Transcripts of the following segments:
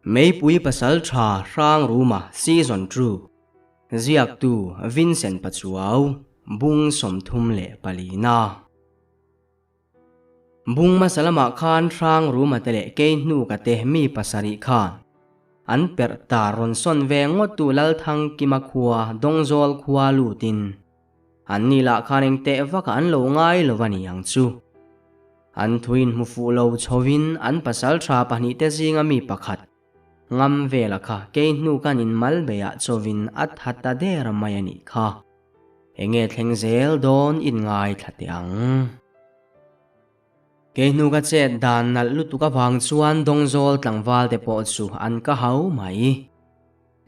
Meipui Pasalṭha Hrangruma Season Two Ziaktu Vincent Pachuau Bung 34. Bung hmasa lamah khan Hrangruma te leh Keihnûka te mi pasarih khan an perh ta rawn sawn ve ngawttu Lalthangkima khua Dawngzawl khua lutin An ni lah khan eng teh vak an lo ngai lo a ni ang chu. An thuin hmu fuh lo chhovin an pasal tha pahnihte zinga mi pakhat, ngam vela kha kei hnu kan in mal beiah chawin a tha ta der mai a nih kha. Enge thleng zel dawn in ngaithla teh ang. Kei hnu ka chet dan nalh lutuk avang chuan Dawngzawl tlangval te pawh chu an ka hau mai.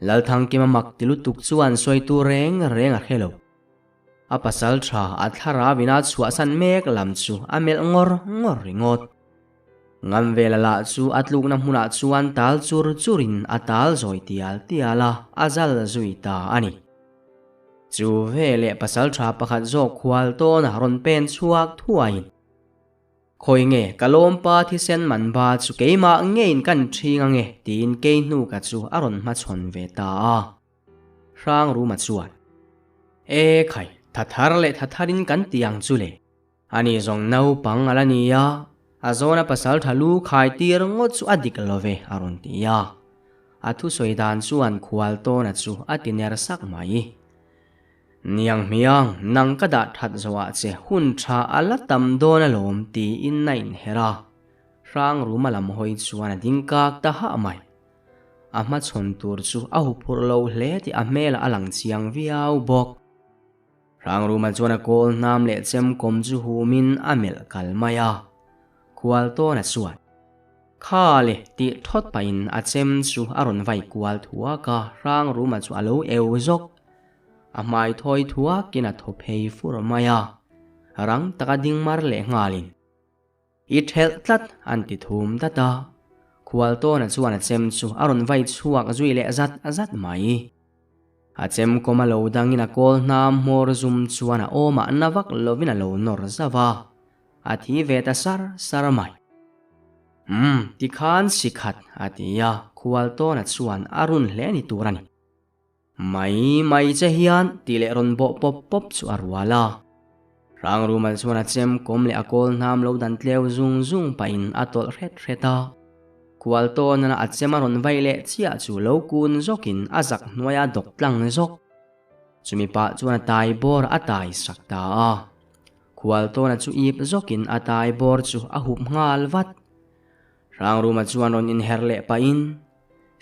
Lalthangkima mak ti lutuk chuan sawitu reng reng a hre lo. A pasal tha a thlarau ina chhuahsan mek lam chu a melh ngawr ngawr ringawt. Ngamvela lah chu a tlukna hmunah chuan tal chur churin a tal zawi tial tial a, a zal zui ta a ni. Chu veleh pasal tha pakhat zawk khual tawn a rawn pen chhuak thuaiin, Khawi nge ka lawmpa thisen man ba chu keimah ngeiin kan ṭhing ange tiin kei hnuka chu a rawn hmachhawn ve ta a. Hrangruma chuan, E khai, tha thar leh tha tharin kan ti ang chu le. Ani zawng naupang a la ni a, a zawna pasal tha lu khai tir ngawt chu a dik lo ve a rawn ti a. A thusawi dan chuan khualtawna chu a ti ner sak mai. Niang hmiang, nang ka dah that zawhah che hun tha a la tam dawn alawm tiin a inher a. Hrangruma lam hawi chuan a ding kak ta hah mai. A hmachhawn tur chu a huphurh lo hle tih a hmelah a lang chiang viau bawk. Hrangruma chuan a kawl hnam leh chemkawm chu humin a melh kal mai a. Khualtawna chuan. Kha le tih thawt pahin a chem chu a rawn vai kual thuak a, Hrangruma chu a lo eu zawk. A hmai thawi thuakin a thaw phei fur mai a, rang taka ding mar leh nghalin, I thelh tlat an ti thum dat a. Khualtawna chuan a chem chu a rawn vai chhuak zui leh zat zat mai. A chem kawm a lo dangin a kawl hnam hmawr zum chuan a awmah na vak lovin a lo nawr zauh a, a thi ve ta sar sar mai. Umm, tikhan sikhat a ti a, Khualtawna chuan a run hle ni tur a ni. Mai mai che hian tih leh rawn bawh pawp pawp chu a rual a. Hrangruma chuan a chem kawm leh a kawl hnam lo dan tleu zung zung pahin a tawlh hret hret a. Khual tawnana a chem a rawn vai leh chiah chu lo kun zawkin a zak hnuaia dawk tlang zawk. Chumi pah chuan a tai bawr a tai sak ta a. Khual tawna chu ip zawkin a tai bawr chu a hup nghal vat. Hrangruma chuan rawn inher leh pahin.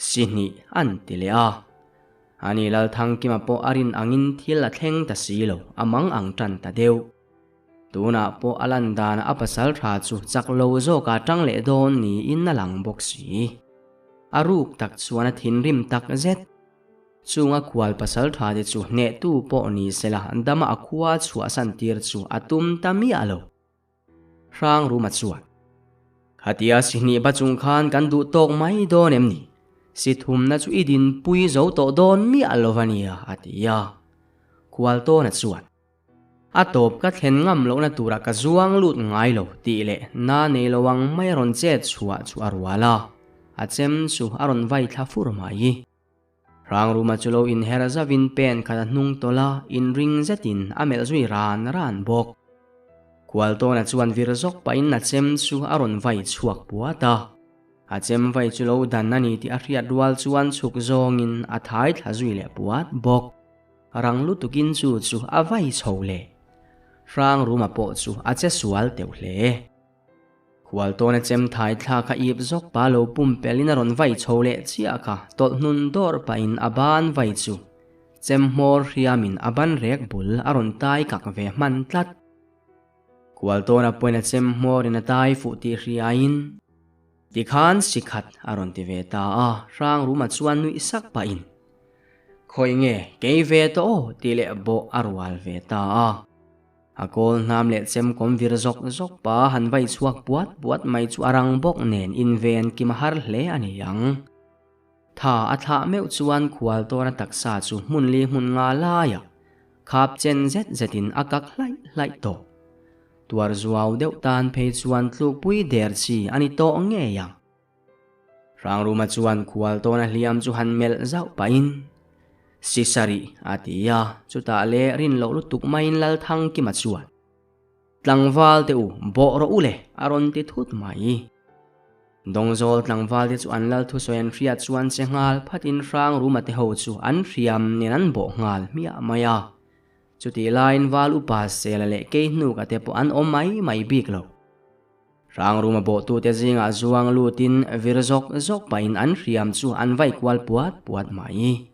Sihnih an ti leh a. Ani Lalthangkima pawh a rin angin thil a thleng ta si lo, a mang ang tan ta deuh. Tunah pawh a lan danah a pasal tha chu chak lo zawka tang leh dawn niin a lang bawk si. A ruk tak chuan a thinrim tak zet. Chung a khual pasal tha te chu hnehtu pawh ni sela dama a khua chhuahsan tir chu a tum ta miah lo. Hrangruma chuan, Khatia sihnih ba chung khan kan duh tawk mai dawn em ni? Si thumna chu i dinpui zo tawh dawn miah lo va nia, a ti a. Khualtawna chuan, A tawp ka thlen ngam lohna turah ka zuang lut ngai lo tih leh na nei lo ang mai a rawn chet chhuah chu a rual a, a chem chu a rawn vai thla fur mai. Hrangruma chu lo inher zauhin pen khat a hnung tawlh a, inring zetin a melh zui ran ran bawk. Khualtawna chuan vir zawk pahin a chem chu a rawn vai chhuak puat a. A chem vai chu lo dan a ni tih a hriat rual chuan chhuk zawngin a thai thla zui leh puat bawk. Rang lutukin chu chu a vai chho leh. Hrangruma pawh chu a che sual teuh hle. Khualtawna chem thai thla kha ip zawk pa lo pumpelhin a rawn vai chho leh chiah kha tawlh hnun dawr pahin a ban vai chu chem hmawr hriamin a ban rek bul a rawn tai kak ve hman tlat. Khualtawna pawhin a chem hmawrin a tai fuh tih hriain tikhan sikhat a rawn ti ve ta a, Hrangruma chuan nuih sak pahin Khawi nge kei ve tawh aw tih leh bawh a rual ve ta a. A kawl hnam leh chem kawm vir zawk zawk pa han vai chhuak puat puat mai chu a rang bawk nen inven kim a har hle a ni ang. Tha a thlah meuh chuan khual tawna taksa chu hmun li hmun nga laiah khap chen zet zetin a kak hlaih hlaih tawh. Tuar zuau deuh tan phei chuan tlukpui der chi a ni tawh ngei ang. Hrangruma chuan khualtawna hliam chu han melh zauh pahin, Si sarih, a ti a, chutah leh rin loh lutuk maiin Lalthangkima chuan, Tlangval te u, bawh rawh u le, a rawn ti thut mai. Dawngzawl tlangval te chu an lal thusawi an hriat chuan che nghal phatin Hrangruma te ho chu an hriam nen an bawh nghal hmiah mai a. Chutih laiin Val upa Sela leh Keihnuka te pawh an awm mai mai bik lo. Hrangruma bawhtute zingah zuang lutin vir zawk zawk pahin an hriam chu an vai kual puat puat mai.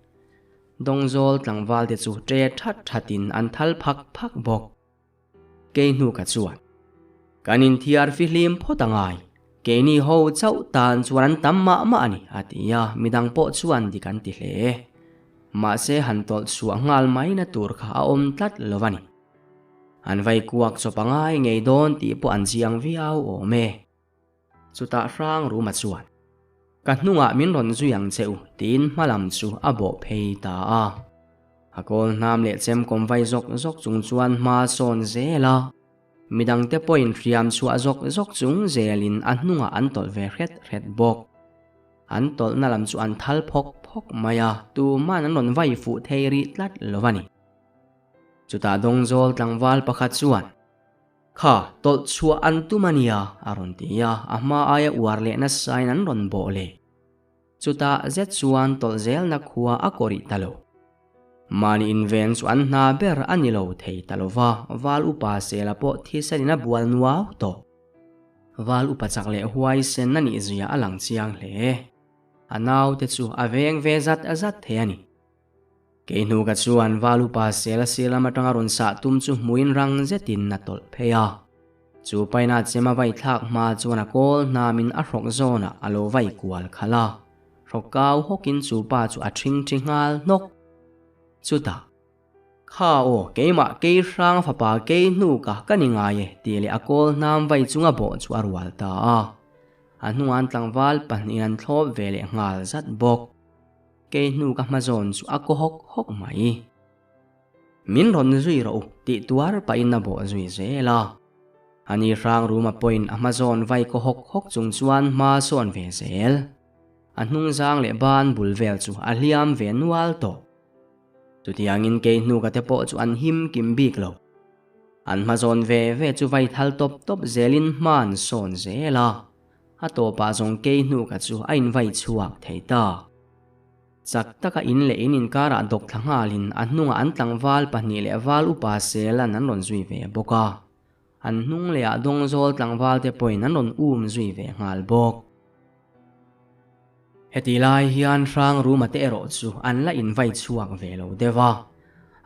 Dawngzawl tlangvalte chu ṭe that thatin an thal phak phak bawk. Kei hnu ka chuan, Kan inthiar fihlim phawt a ngai, keini ho chauh tan chuan an tam mah mah a ni, a ti a, midang pawh chuan dik an ti hle. Mahse han tawlh chhuah nghal maina tur kha a awm tlat lo a ni. An vai kuak chawp a ngai ngei dawn tih pawh an chiang viau awm e. Chutah hrang Ruma chuan, Ka hnungah min rawn zui ang che u, tiin hma lam chu a bawh phei ta a. A kawl hnam leh chem kawm vai zawk zawk chung chuan hma sawn zel a, midangte pawhin hriam chhuah zawk zawk chung zelin a hnungah an tawlh ve hret hret bawk. An tawlhna lam chu an thal phawk phawk mai a, tuman an rawn vai fuh thei rih tlat lo a ni. Chutah Dawngzawl tlangval pakhat chuan, Kha, tawlh chhuah an tum a nia, a rawn ti a, a hma aia uar leh nasain an rawn bawh leh. Chutah zet chuan tawlh zelna khua a kaw rih ta lo. Mahni inven chu an hna ber a ni lo thei ta lo va, Val upa Sela pawh thisenin a bual nuau tawh. Val upa chak leh huaisen a nih zia a lang chiang hle. A naute chu a veng ve zat zat thei a ni. Kei hnu ka chuan Valupa sel a sir lam atanga rawn sah tum chu hmuin rang zetin a tawlh phei a. Chu paina chem a vai thlak hma chuan a kawl hnamin a hrawk zawnah a lo vai kual khalh a. Hrawk kau hawkin chu pa chu a ṭhing ṭhi nghal hnawk. Chutah, Kha aw, keimah kei hrang fapa kei hnu ka ka ni ngai e tih leh a kawl hnam vai chunga bawh chu a rual ta a. A hnunga'n tlangval pahnihin an thlawp ve leh nghal zat bawk. Kei hnu ka hma zawn chu a kaw hawk hawk mai. Min rawn zui rawh u tih tuar pahin a bawh zui zel a. Ani hrang ruma pawhin a hma zawn vai kaw hawk hawk chung chuan hma sawn ve zel. A hnung zang leh ban bul vel chu a hliam ve nual tawh. Chutiangin kei hnu ka te pawh chu an him kim bik lo. An hma zawn ve ve chu vai thal tawp tawp zelin hma an sawn zel a. A tawpah zawng kei hnu ka chu a invai chhuak thei ta. Chak taka in leh in inkarah dawk thla nghalin a hnungah an tlangval pahnih leh val upa Selan an rawn zui ve bawk a. An hnung lehah Dawngzawl tlangval te pawhin an rawn um zui ve nghal bawk. Heti lai hian hrang ruma te erawh chu an la invai chhuak ve lo deuh a.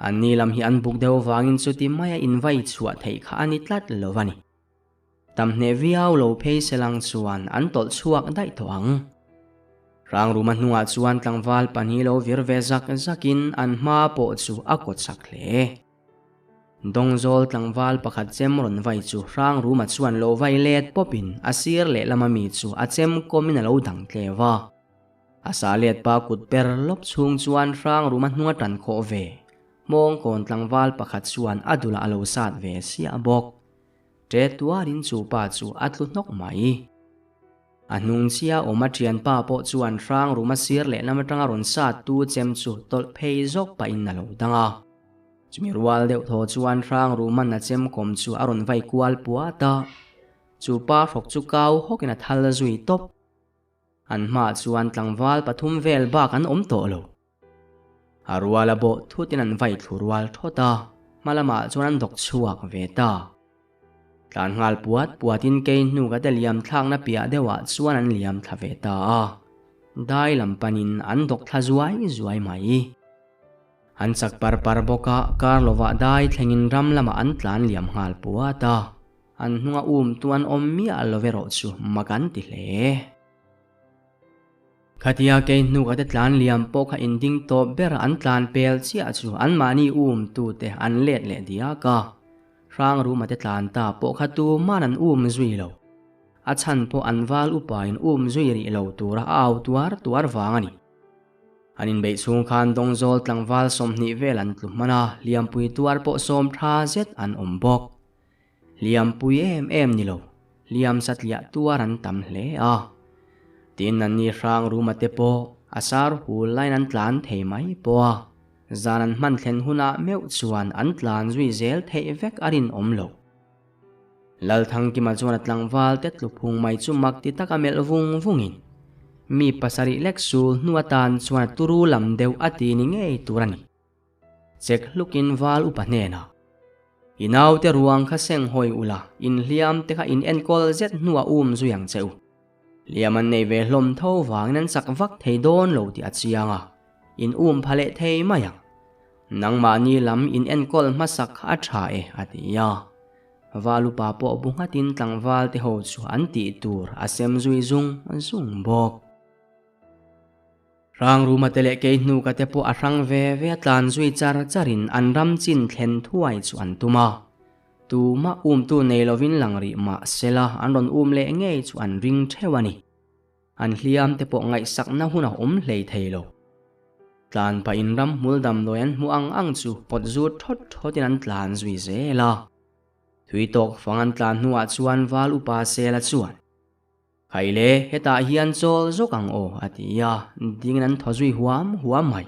Anni lam hi an buk deuh vangin chuti maia invai chhuah theih kha a ni tlat lo a ni. Tam hneh viau lo phei se lang chuan an tawlh chhuak daih tawh ang. Rangruma hnungah chuan tlangval pahnih lo vir ve zak zakin an hma pawh chu a kaw chak hle. Dawngzawl tlangval pakhat chem rawn vai chu Hrangruma chuan lo vai let pawpin a sir lehlam ami chu a chem kawmin a lo dang tleu a. A sa let pa kut per lawp chhung chuan Hrangruma hnung a tan khawh ve. Hmawngkawn tlangval pakhat chuan a dulah a lo sat ve siah bawk. Ṭe tuarin chu pa chu a tlu hnawk mai. A hnung chia awm a ṭhianpa pawh chuan hrang rum a sir lehlam aṭanga rawn sat tu chem chu tawlh phei zawk pahin a lo dang a. Chumi rual deuh thaw chuan hrang ruman a chem kawm chu a rawn vai kual puat a. Chu pa hrawk chu kau hawkin a thal zui tawp. An hmaah chuan tlangval pathum vel bak an awm tawh lo. A rual a bawh thutin an vai thlu rual thawt a, hma lamah chuan an dawk chhuak ve ta. Tlan nghal puat puatin kei hnu ka te liam thlakna piah deuhah chuan an liam thla ve ta a, dai lam panin an dawk thla zuai zuai mai. An chak par par bawk a, kar lovah dai thlengin ram lamah an tlan liam nghal puat a, an hnunga um tu an awm miah lo erawh chu mak an ti hle. Khatia kei hnu ka te tlan liam pawh kha inding tawp ber an tlan pel chiah chu anmahni um tu te an let leh diak a. Hrang ruma te tlan ta pawh kha tuman an um zui lo. A chhan pawh an val upa in um zui rih lo tura a au tuar tuar vang a ni. An inbeih chhung khan Dawngzawl tlangval 20 vel an tlu hman a, hliampui tuar pawh sawm tha zet an awm bawk. Hliampui em em ni lo, hliam satliah tuar an tam hle a. Tin an ni hrang ruma te pawh a sar hul laiin an tlan thei mai pawh a, zan an hman thlen hunah meuh chuan an tlan zui zel theih vek a rinawm lo. Lalthangkima chuan a tlangval te tlu phung mai chu mak ti taka melh vung vungin mi pasarih lek sul hnu atan chuan a turu lam deuh a ti ni ngei tur a ni. Chek hlukin val upa hnenah, I naute ruang kha seng hawi ula, inhliam te kha in enkawl zet hnuah um zui ang che u. Hliam an nei ve hlawm tho vangin an chak vak thei dawn lo tih a chiang a, in um pha leh thei mai ang. Nangmahni lam in enkawl hmasak kha a tha e, a ti a. Val upa pawh bu nghatin tlangval te ho chu an tih tur a sem zui zung zung bawk. Hrang ruma te leh kei hnuka te pawh a hrang ve ve a tlan zui char charin an ram chin thlen thuai chu an tum a. Tumah umtu nei lovin lang rih mah sela an rawn um leh ngei chu an ring theuh a ni. An hliam te pawh ngaihsakna hun a awm hlei thei lo. Tlan pahin ram hmul damdawi an hmuh ang ang chu pawt zut thawt thawtin an tlan zui zel a. Thui tawk fang an tlan hnuah chuan val upa Sela chuan. Khai le, hetah hian chawl zawk ang aw, a ti a, dingin an thaw zui huam huam mai.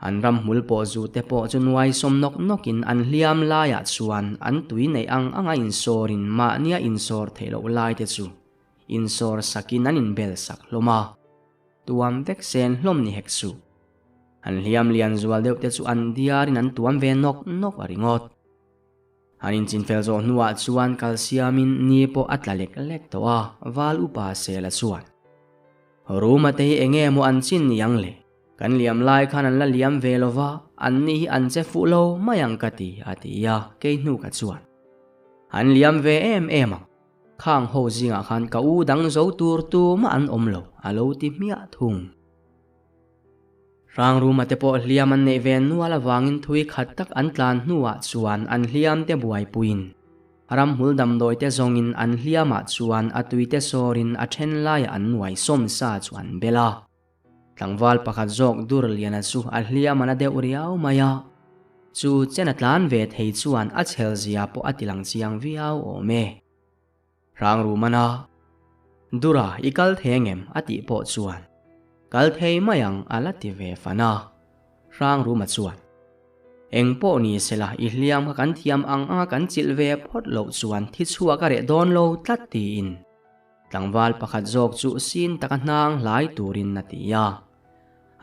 An ram hmul pawh zu te pawh chu nuai sawm nawk nawkin an hliam laiah chuan an tui neih ang anga insawrin mahnia insawr theih loh lai te chu insawr sakin an inbel sak hlawm a, tuam vek sen hlawm ni hek suh. An hliam lian zual deuh te chu an diarin an tuam ve nawk nawk a ringawt. An inchinfel zawh hnuah chuan kal siamin ni pawh a tla lek lek tawh a, val upa Sela chuan, Ruma te hi enge maw an chin ni ang le? Kan liam lai khan an la liam ve lo va, an ni hi an che fuh lo mai ang ka ti, a ti a, kei hnu ka chuan, An liam ve em em ang, khang ho zingah khan ka u dang zo tur tumah an awm lo, a lo ti hmiah thung. Hrangruma te pawh hliam an neih ve nual avangin thui khat tak an tlan hnuah chuan an hliam te buaipuiin ramhmul damdawi te zawngin an hliamah chuan a tui te sawrin a then laiah an nuai sawm sa chu an bel a. Tlangval pakhat zawk dur liana chu a hliam a na deuh riau mai a, chu chen a tlan ve thei chuan a chhel zia pawh a tilang chiang viau awm e. Hrangrumana, Dura i kal thei angem? a tih pawh chuan, Kal thei mai ang a la ti ve fan a. Hrangruma chuan, Eng pawh ni sela i hliam kha kan thiam ang anga kan chilh ve phawt loh chuan thi chhuak a reh dawn lo tlat tiin tlangval pakhat zawk chu sin taka hnang hlai turin a ti a.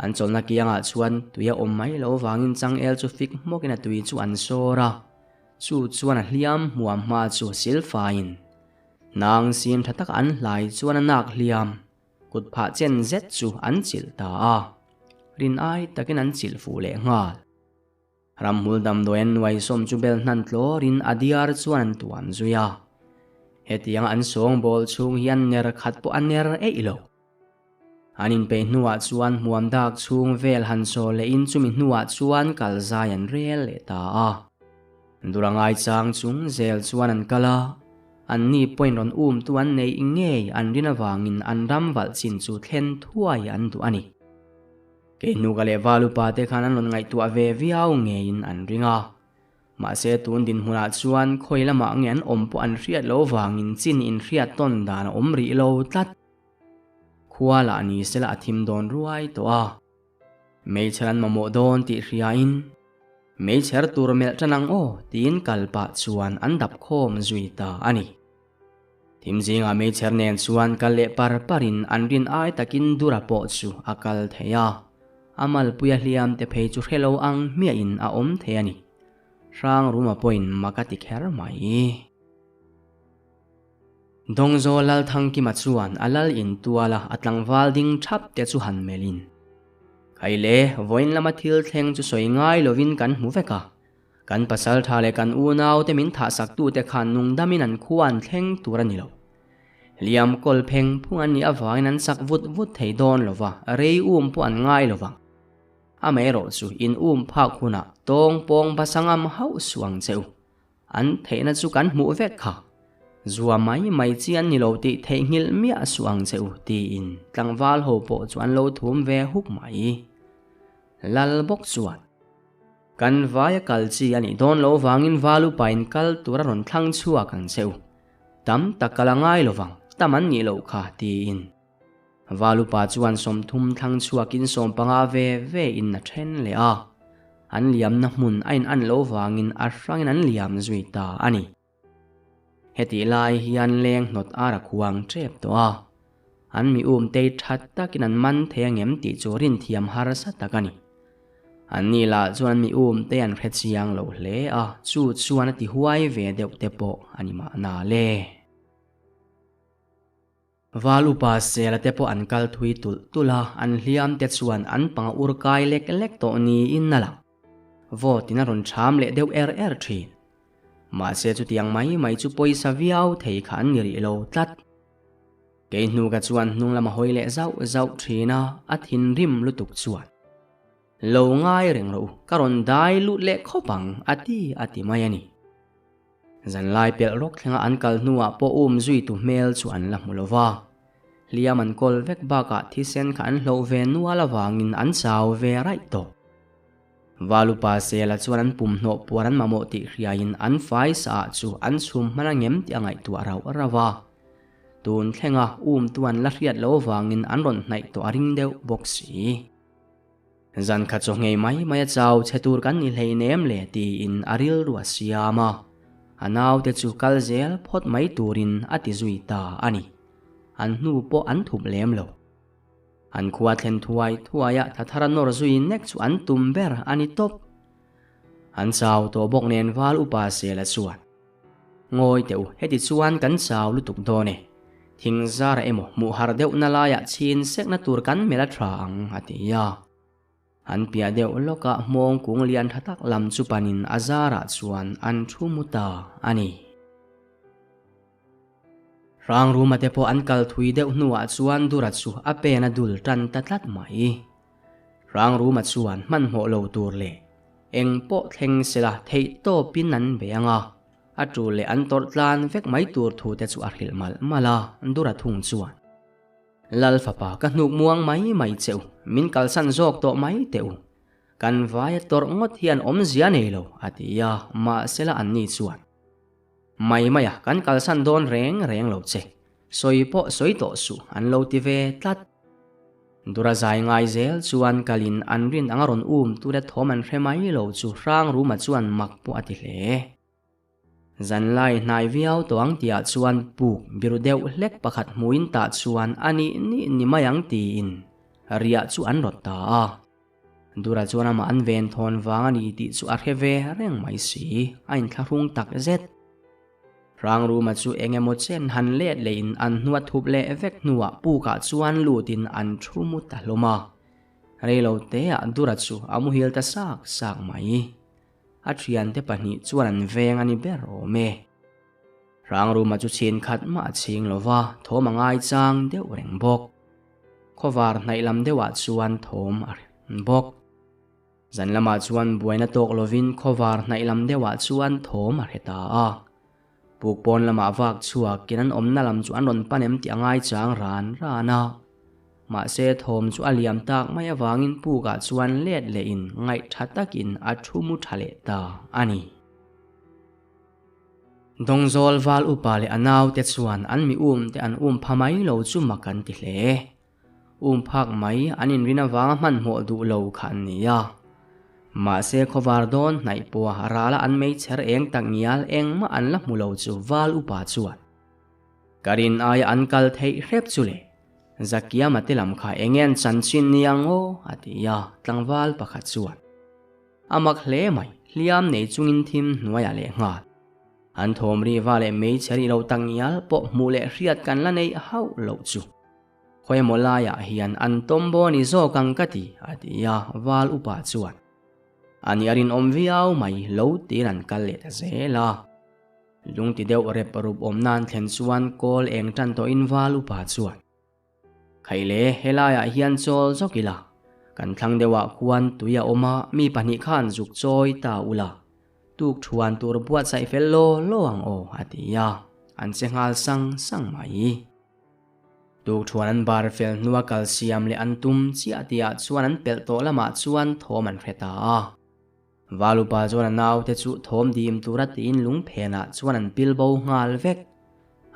An chawlhna kiangah chuan tui a awm mai loh vangin changel chu fik hmawkin a tui chu an sawr a. Chu chuan a hliam hmuam hma chu silfaiin hnang sim tha taka an hlai chuan a nak hliam kut phah chen zet chu an chilh ta a, rin ai takin an chilh fuh leh nghal. Ramhmul damdawi an nuai sawm chu bel hnan tlawrin a diar chuan an tuam zui a, hetiang an sawngbawl chhung hian ner khat pawh a ner eih lo. An inpeih hnuah chuan hmuam dak chhung vel han saw lehin chumi hnuah chuan kal zai an rel leh ta a. Dura ngaichang chung zel chuan an kal a, anni pawhin rawn umtu an neih ngei an rin avangin an ram valh chin chu thlen thuai an duh a ni. Keinuka leh Valupa te khan an rawn ngaihtuah ve viau ngeiin an ring a. Mahse tun dinhmunah chuan khawi lamah nge an awm pawh an hriat loh vangin chin inhriat tawn dan a awm rih lo tlat. Khua lah ni sela a thim dawn ruai tawh a, meichher an mamawh dawn tih hriain meichher tur melh tan ang aw tiin kal pah chuan an dap khawm zui ta a ni. Thim zingah meichher nen chuan kal leh par parin an rin ai takin Dura pawh chu a kal thei a, a malpuia hliam te phei chu hre lo ang hmiahin a awm thei a ni. Hrangruma pawhin mak a ti kher mai. Dawngzaw Lalthangkima chuan a lal in tuala a tlangval ding thap te chu han melhin, Khai le, vawiin lama thil thleng chu sawi ngai lovin kan hmu vek a, kan pasaltha leh kan unau te min thahsak tute khan nungdamin an khua an thleng tur a ni lo. Hliam kawl pheng phung an nih avangin an sak vut vut thei dawn lova, rei um pawh an ngai lovang. Amaherawh chu in um phak hunah tawng pawng basangam hauh suh ang che u. An theihna chu kan hmuh vek kha. Zua mai mai chi an ni lo tih theihnghilh miah suh ang che u, tiin tlangval ho pawh chu an lo thum ve huk mai. Lal bawk chuan, Kan vaia kal chi a nih dawn loh vangin val upain kal tur a rawn thlang chhuak ang che u. Tam tak kal a ngai lovang, tam an nih loh kha, tiin. Valupa chuan 30 thlang chhuakin 15 ve ve in a then leh a. An liamna hmun a in an loh vangin a hrangin an liam zui ta a ni. Hetih lai hian leng hnawt ar a khuang tep tawh a. An mi um tei that takin an man thei angem tih chu rinthiam harsa tak a ni. Anni lah chuan an mi um te an hre chiang lo hle a, chu chuan a ti huai ve deuh te pawh a ni mahna le. Val upa Sela te pawh an kal thui tulh tulh a, an hliam te chuan an panga ur kai lek lek tawh niin a lang. Vawt in a rawn cham leh deuh er er thin. Mahse chutiang mai mai chu pawisa viau thei kha an ni rih lo tlat. Kei hnu ka chuan hnung lam a hawi leh zauh zauh thin a, a thinrim lutuk chuan. Lo ngai reng rawh u, ka rawn dai lut leh khawp ang, a ti a ti mai a ni. Zanlai pelh rawk thlenga an kal hnuah pawh um zuitu hmel chu an la hmu lo va. Hliam an kawl vek bakah thisen kha an hloh ve nual avangin an chau ve raih tawh. Valupa Sela chuan an pumhnawh puar an mamawh tih hriaiin an fai saah chu an chhum hman a ngem tih a ngaihtuah rauh rauh a. Tun thlenga umtu an la hriat loh avangin an rawn hnaih tawh a ring deuh bawk si. Zan khat chaw nghei mai mai a chau chhe tur kan ni hleinem le tiin a rilru a siam a, a naute chu kal zel phawt mai turin a ti zui ta a ni. An hnu pawh an thup lem lo. An khua thlen thuai thuaia thathara nawr zui nek chu an tum ber a ni tawp. An chau tawh bawk nen val upa Sela chuan, Ngawi teh u, heti chuan kan chau lutuk dawn e. Thing zara emaw hmuh har deuhna laiah chhin sekna tur kan melh a tha ang, a ti a. An piah deuh lawkah hmawng kung lian tha tak lam chu panin a zarah chuan an thu mu ta a ni. Hrangruma te pawh an kal thui deuh hnuah chuan Dura chu a pen a dul tan ta tlat mai. Hrangruma chuan hmanhmawh lo tur leh eng pawh thleng sela theih tawpin an bei ang a, a tul leh an tawrh tlan vek mai tur thu te chu a hrilh malh malh a, Dura thung chuan, Lal fapa ka hnuk muang mai mai che u, min kalsan zawk tawh mai teh u, kan vaia tawrh ngawt hian awmzia nei lo, a ti a, mahsela anni chuan, Mai mai a, kan kalsan dawn reng reng lo che, sawi pawh sawi tawh suh, an lo ti ve tlat. Dura zai ngai zel chuan kalin an rin anga rawn um tura thawm an hre mai lo chu Hrangruma chuan mak pawh a ti hle. Zanlai hnai viau tawh ang tihah chuan puk biru deuh hlek pakhat hmuin tah chuan a nih nih ni mai ang tiin riah chu an rawt ta a. Dura chuan amah an ven thawn vang a ni tih chu a hre ve reng mai si, a inthlahrung tak zet. Hrangruma chu eng emaw chen han let lehin an hnua thup leh vek hnuah pukah chuan lutin an thu mu ta hlawm a. Reilo teah Dura chu a muhil ta sak sak mai. A thiante pahnih chuan an veng a ni ber awm e. Hrangruma chu chhin khat mah a chhing lo va, thawm a ngaichang deuh reng bawk. Khawvar hnaih lam deuhah chuan thawm a rem bawk. Zan lamah chuan buaina tawk lovin khawvar hnaih lam deuhah chuan thawm a hre ta a. Puk pawn lamah vak chhuakin an awmna lam chu an rawn pan em tih a ngaichang ran ran a. Mahse thawm chu a liam tak mai avangin pukah chuan let lehin ngaihtha takin a thu mu tha leh ta a ni. Dawngzawl val upa leh a naute chuan an mi um te an um pha mai lo chu mak an ti hle. Um phak mai an inrin avanga hmanhmawh duh lo kha an ni a. Mahse khawvar dawn hnaih pawha rala an meichher eng tak ngial engmah an la hmu lo chu val upa chuan ka rin aia an kal theih hrep chu le Zakiama te lam kha eng nge an chanchin ni ang aw a ti a, tlangval pakhat chuan A mak hle mai, hliam nei chungin thim hnuaiah leh nghal. An thawm ri va leh meichher i lo tak ngial pawh hmuh leh hriat kan la neih hauh loh chu. Khawi emaw laiah hian an tawm baw ni zawk ang ka ti, a ti a, val upa chuan. A nih a rinawm viau mai, lo tiin an kal leh ta zel a. Lungti deuh rep rup awm nan thlen chuan kawl eng tan tawhin val upa chuan. Khaile, helaiah hian chawl zawk ila, kan thlang deuhah khuan tui a awm a, mi pahnih khan zuk chawi ta ula, tuk thuan tur buatsaih fel law law ang aw, a ti a, an che nghal sang sang mai. Tuk thuan an bar fel hnua kal siam leh an tum chiah tihah chuan an pelh tawh lamah chuan thawm an hre ta a. Valupa chuan a naute chu thawm dim tura tiin lungphenah chuan an pil bo nghal vek.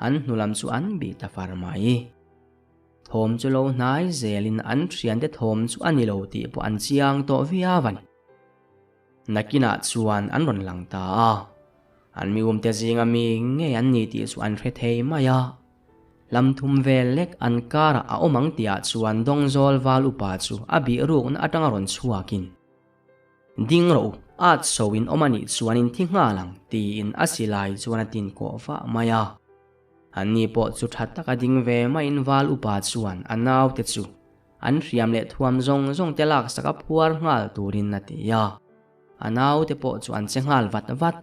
An hnu lam chu an bih ta far mai. Thawm chu lo hnai zelin an thiante thawm chu a ni lo tih pawh an chiang tawh viau a ni. Nakinah chuan an rawn lang ta a, an mi umte zinga mi ngei an ni tih chu an hre thei mai a. Lam thum vel lek an karah a awm ang tihah chuan Dawngzawl val upa chu a bih rukna atanga rawn chhuakin, Ding rawh u, at so in awm a nih chuan in thi nghal ang, tiin a silai chuan a tin kawh vah mai a. Anni pawh chu tha taka ding ve maiin val upa chuan a naute chu an hriam leh thuam zawng zawng te laksak a phuar nghal turin a ti a. A naute pawh chu an che nghal vat vat.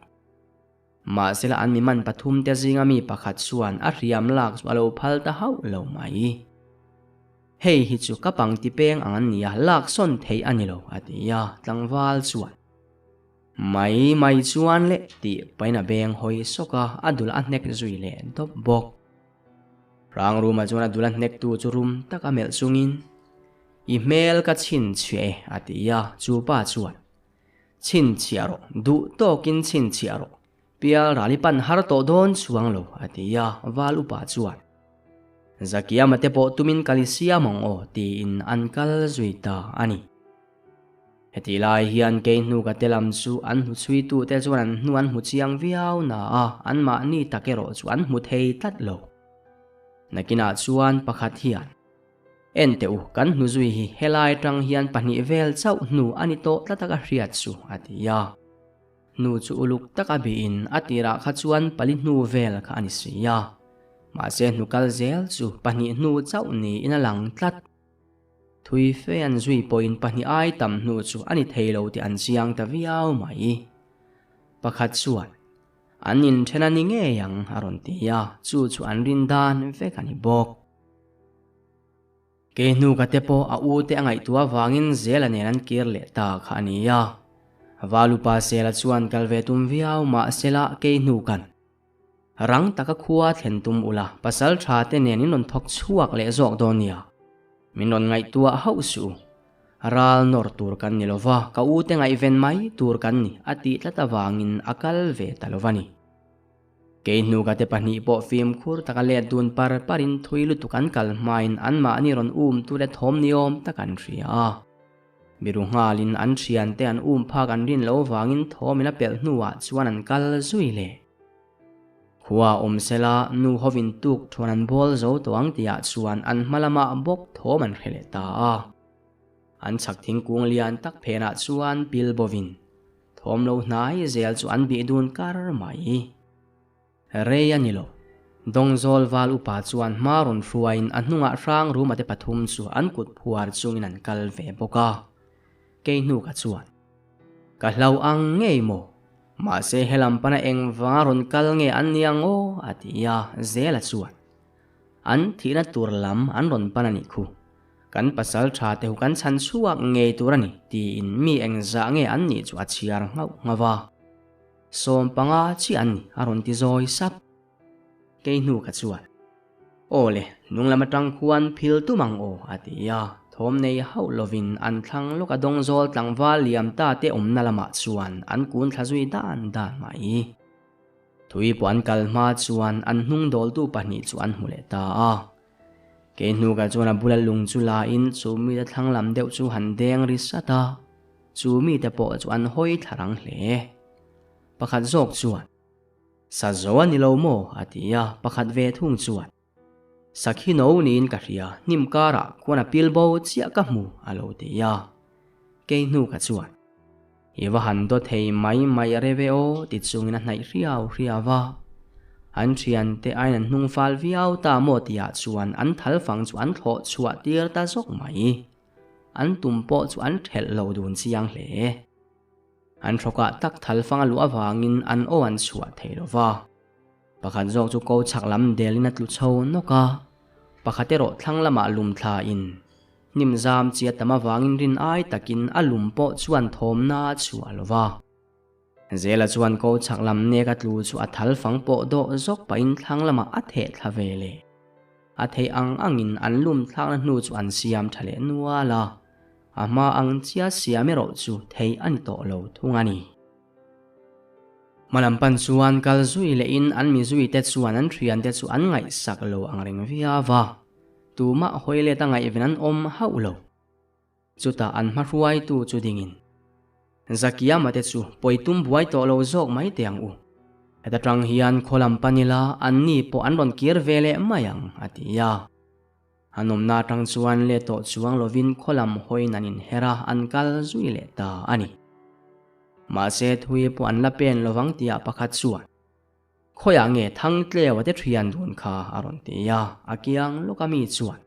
Mahsela an mi man pathum te zinga mi pakhat chuan a hriam lak chu a lo phal ta hauh lo mai. Hei hi chu ka pangti peng ang an nia, lak sawn theih a ni lo, a ti a, tlangval chuan. Mai mai chuan le tih pain a beng hawi sawk a, a dul a hnek zui leh dawp bawk. Hrangruma chuan a dul a hnek tu chu rum taka melh chungin, I hmel ka chhinchhiah e, a ti a, chu pa chuan, Chhinchhiah rawh, duh tawkin chhinchhiah rawh, pial ral i pan har tawh dawn chuang lo, a ti a, val upa chuan, Zakiama te pawh tumin kal i siam ang aw, tiin an kal zui ta a ni. Hetih lai hian kei hnuka te lam chu an hmu chhuitute chuan an hnu an hmu chiang viau na a, anmahni tak erawh chu an hmu thei tlat lo. Nakinah chuan pakhat hian, En teh u, kan hnu zui hi helai atang hian pahnih vel chauh hnu a ni tawh tlat a ka hriat chu, a ti a. Hnu chu uluk taka bihin a tirah kha chuan pali hnu vel kha a ni si a. Mahse hnu kal zel chu pahnih hnu chauh niin a lang tlat. Thui fe an zui pawhin pahnih ai tam hnu chu a ni thei lo tih an chiang ta viau mai. Pakhat chuan, An inthen a ni ngei ang a rawn ti a, chu chu an rin dan vek a ni bawk. Kei hnuka te pawh a u te a ngaihtuah avangin Zela nen an kir leh ta kha a ni a. Valupa Sela chuan kal ve tum viau mahsela kei hnukan Rang taka khua thlen tum ula, pasal tha te nen in rawn thawk chhuak leh zawk dawn nia. Min rawn ngaihtuah hauh suh u. Ral nawr tur kan ni lova, ka u te ngaihven mai tur kan ni, a tih tlat avangin a kal ve ta lova ni. Kei hnuka te pahnih pawh fimkhur taka let dun par parin thui lutuk an kal hmain anmahni rawn um tu le thawm ni awm tak an hria a. Biru nghalin an thiante an um phak an rin loh vangin thawmin a pelh hnuah chuan an kal zui leh. Khua awm sela nu hovin tuk thuan an bawl zo tawh ang tihah chuan an hma lamah bawk thawm an hre leh ta a. An chhak thingkung lian tak phenah chuan pil bovin thawm lo hnai zel chu an bih dun kar mai. Rei a ni lo. Dawngzawl val upa chuan hma rawn hruaiin a hnungah hrang ruma te pathum chu an kut phuar chungin an kal ve bawk a. Kei hnuka chuan, Ka hlau ang ngei maw? Mahse helam pana engvanga rawn kal nge an ni ang aw? a ti a, Zela chuan, An thihna tur lam an rawn pan a nih khu. Kan pasal tha te hu kan chhan chhuak ngei tur a ni, tiin mi engzah nge an nih chu a chhiar nghauh nghauh a. 15 chiah an ni, a rawn ti zawi sap. Kei hnu ka chuan, Aw le, hnung lam atang khuan phil tum ang aw, a ti a. Thawm nei hauh lovin an thlang lawk a dawngzawl tlangval liam ta te awmna lamah chuan an kun thla zui dan dan mai. Thui pawh an kal hma chuan an hnung dawltu pahnih chu an hmu leh ta a. Kei hnu ka chuan a bula lung chu la in chu mite thlang lam deuh chu han deng ri sat a. Chu mite pawh chu an hawi thla rang hle. Pakhat zawk chuan, Sa zo a ni lo maw? a ti a, pakhat ve thung chuan, Sakhi no niin ka hria, hnim karah khuan a pil bo chiah ka hmu, a lo ti a. Kei hnu ka chuan, I va han daw thei mai mai reve aw, ti chungin a hnaih hriau hriau a. An thiante aiin an hnung fal viau ta maw tihah chuan an thal fang chu an thlawh chhuah tir ta zawk mai. An tum pawh chu an thelh lo dun chiang hle. An hrawkah tak thal fang a luh avangin an aw an chhuah thei lo va. Pakhat zawk chu ko chhak lam delin a tlu chho nawk a, pakhat erawh thlang lamah lum thlain hnim zam chi a tam avangin rin ai takin a lum pawh chuan thawmna a chhuah lo va. Zela chuan ko chhak lam nek a tlu chu a thal fang pawh dawh zawk pahin thlang lamah a theh thla ve leh. A theih ang angin an lum thlakna hnu chu an siam tha leh nual a. A hma ang chia siam erawh chu theih a ni tawh lo thung a ni. Hmalam pan chuan kal zui lehin an mi zuite chuan an thiante chu an ngaihsak lo ang reng viau a. Tumah hawi let a ngaihven an awm hauh lo. Chutah an hma hruaitu chu dingin, Zakiama te chu pawi tum buai tawh lo zawk mai teh ang u. Heta tang hian khaw lam pan ila anni pawh an rawn kir ve leh mai ang, a ti a. An awmna atang chuan let tawh chuang lovin khaw lam hawiin an inher a, an kal zui leh ta a ni. Mahse thui pawh an la pen lovang tihah pakhat chuan, Khawiah nge Thangtleua te thian dun kha a rawn ti a, a kiang lawk a mi chuan.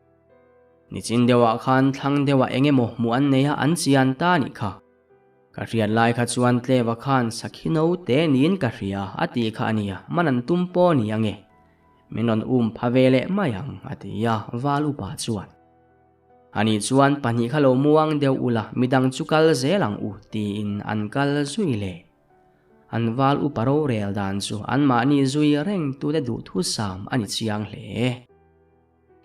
Nichin deuhah khan thlang deuhah eng emaw hmuh an nei a an chian ta nih kha. Ka hriat lai kha chuan Tleua khan sakhi naute niin ka hria a tih kha a nia, man an tum pawh ni ange. Min rawn um pha ve leh mai ang a ti a, Val upa chuan. Ani chuan pahnih kha lo muang deuh ula midang chu kal zel ang u tiin an kal zui leh. An val upa rorel dan chu anmahni zui reng tute duhthusam a ni chiang hle.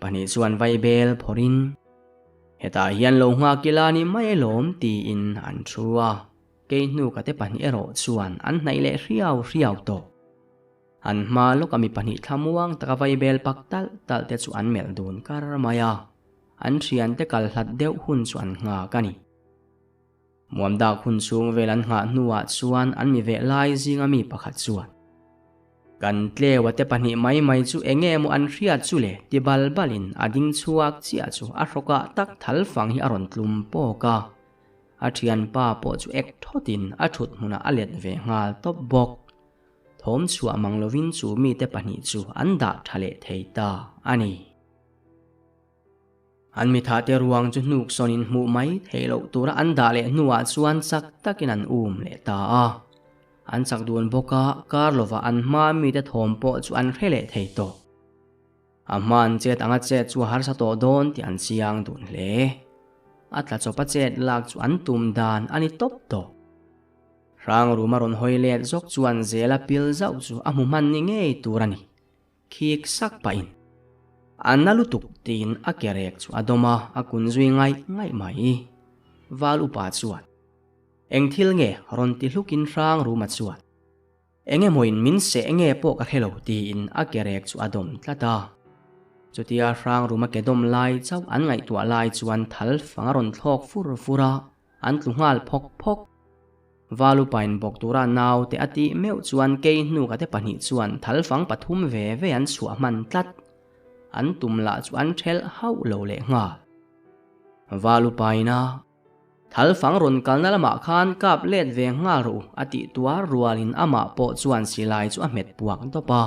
Pahnih chuan vaibel phawrhin, Hetah hian lo nghak ila ni mai alawm tiin an thu a, kei hnuka te pahnih erawh chuan an hnaih leh hriau hriau tawh. An hma lawka mi pahnih thlamuang taka vaibel pak talh talh te chu an melh dun kar mai a, an thiante kal hlat deuh hun chu an nghak a ni. Muamdak hun chhung vel an nghah hnuah chuan an mi veh lai zinga mi pakhat chuan, Kan tleua te pahnih mai mai chu eng nge maw an hriat chu le? ti bal balin a ding chhuak chiah chu a hrawkah tak thal fang hi a rawn tlum pawk a. A thianpa pawh chu ek thawtin a thut hmunah a let ve nghal tawp bawk. Thawm chhuah mang lovin chu mite pahnih chu an dah tha leh thei ta a ni. An mithahte ruang chu hnuk sawnin hmuh mai theih loh tura an dah leh hnuah chuan chak takin an um leh ta a. An chak dun bawk a, kar lovah an hma mite thawm pawh chu an hre leh thei tawh. A hma an chet anga chet chu a harsa tawh dawn tih an chiang dun hle. A tla chawpa chet lak chu an tum dan a ni tawp tawh. Hrang ruma rawn hawi let zawk chuan zela pil zauh chu a hmu hman ni ngei tur a ni. Khik sak pahin a na lutuk tiin a ke rek chu a dawm a, a kun zui ngaih ngaih mai. Val upa chuan, Eng thil nge? rawn ti hlukin hrang ruma chuan, Eng emawin min seh nge pawh ka hre lo tiin a ke rek chu a dawm tlat a. Chutia hrang ruma ke dawm lai chauh an ngaihtuah lai chuan thal fang a rawn thlawk fur fur a, an tlu nghal phawk phawk. Valupain bawk tura naute a tih meuh chuan kei hnuka te pahnih chuan thalfang pathum ve ve an chhuah hman tlat. An tum lah chu an thelh hauh lo leh nghal. Valupain a thalfang rawn kalna lamah khan kap let ve nghal rawh u a tih tuar rualin amah pawh chuan silai chu a hmet puak dawp a,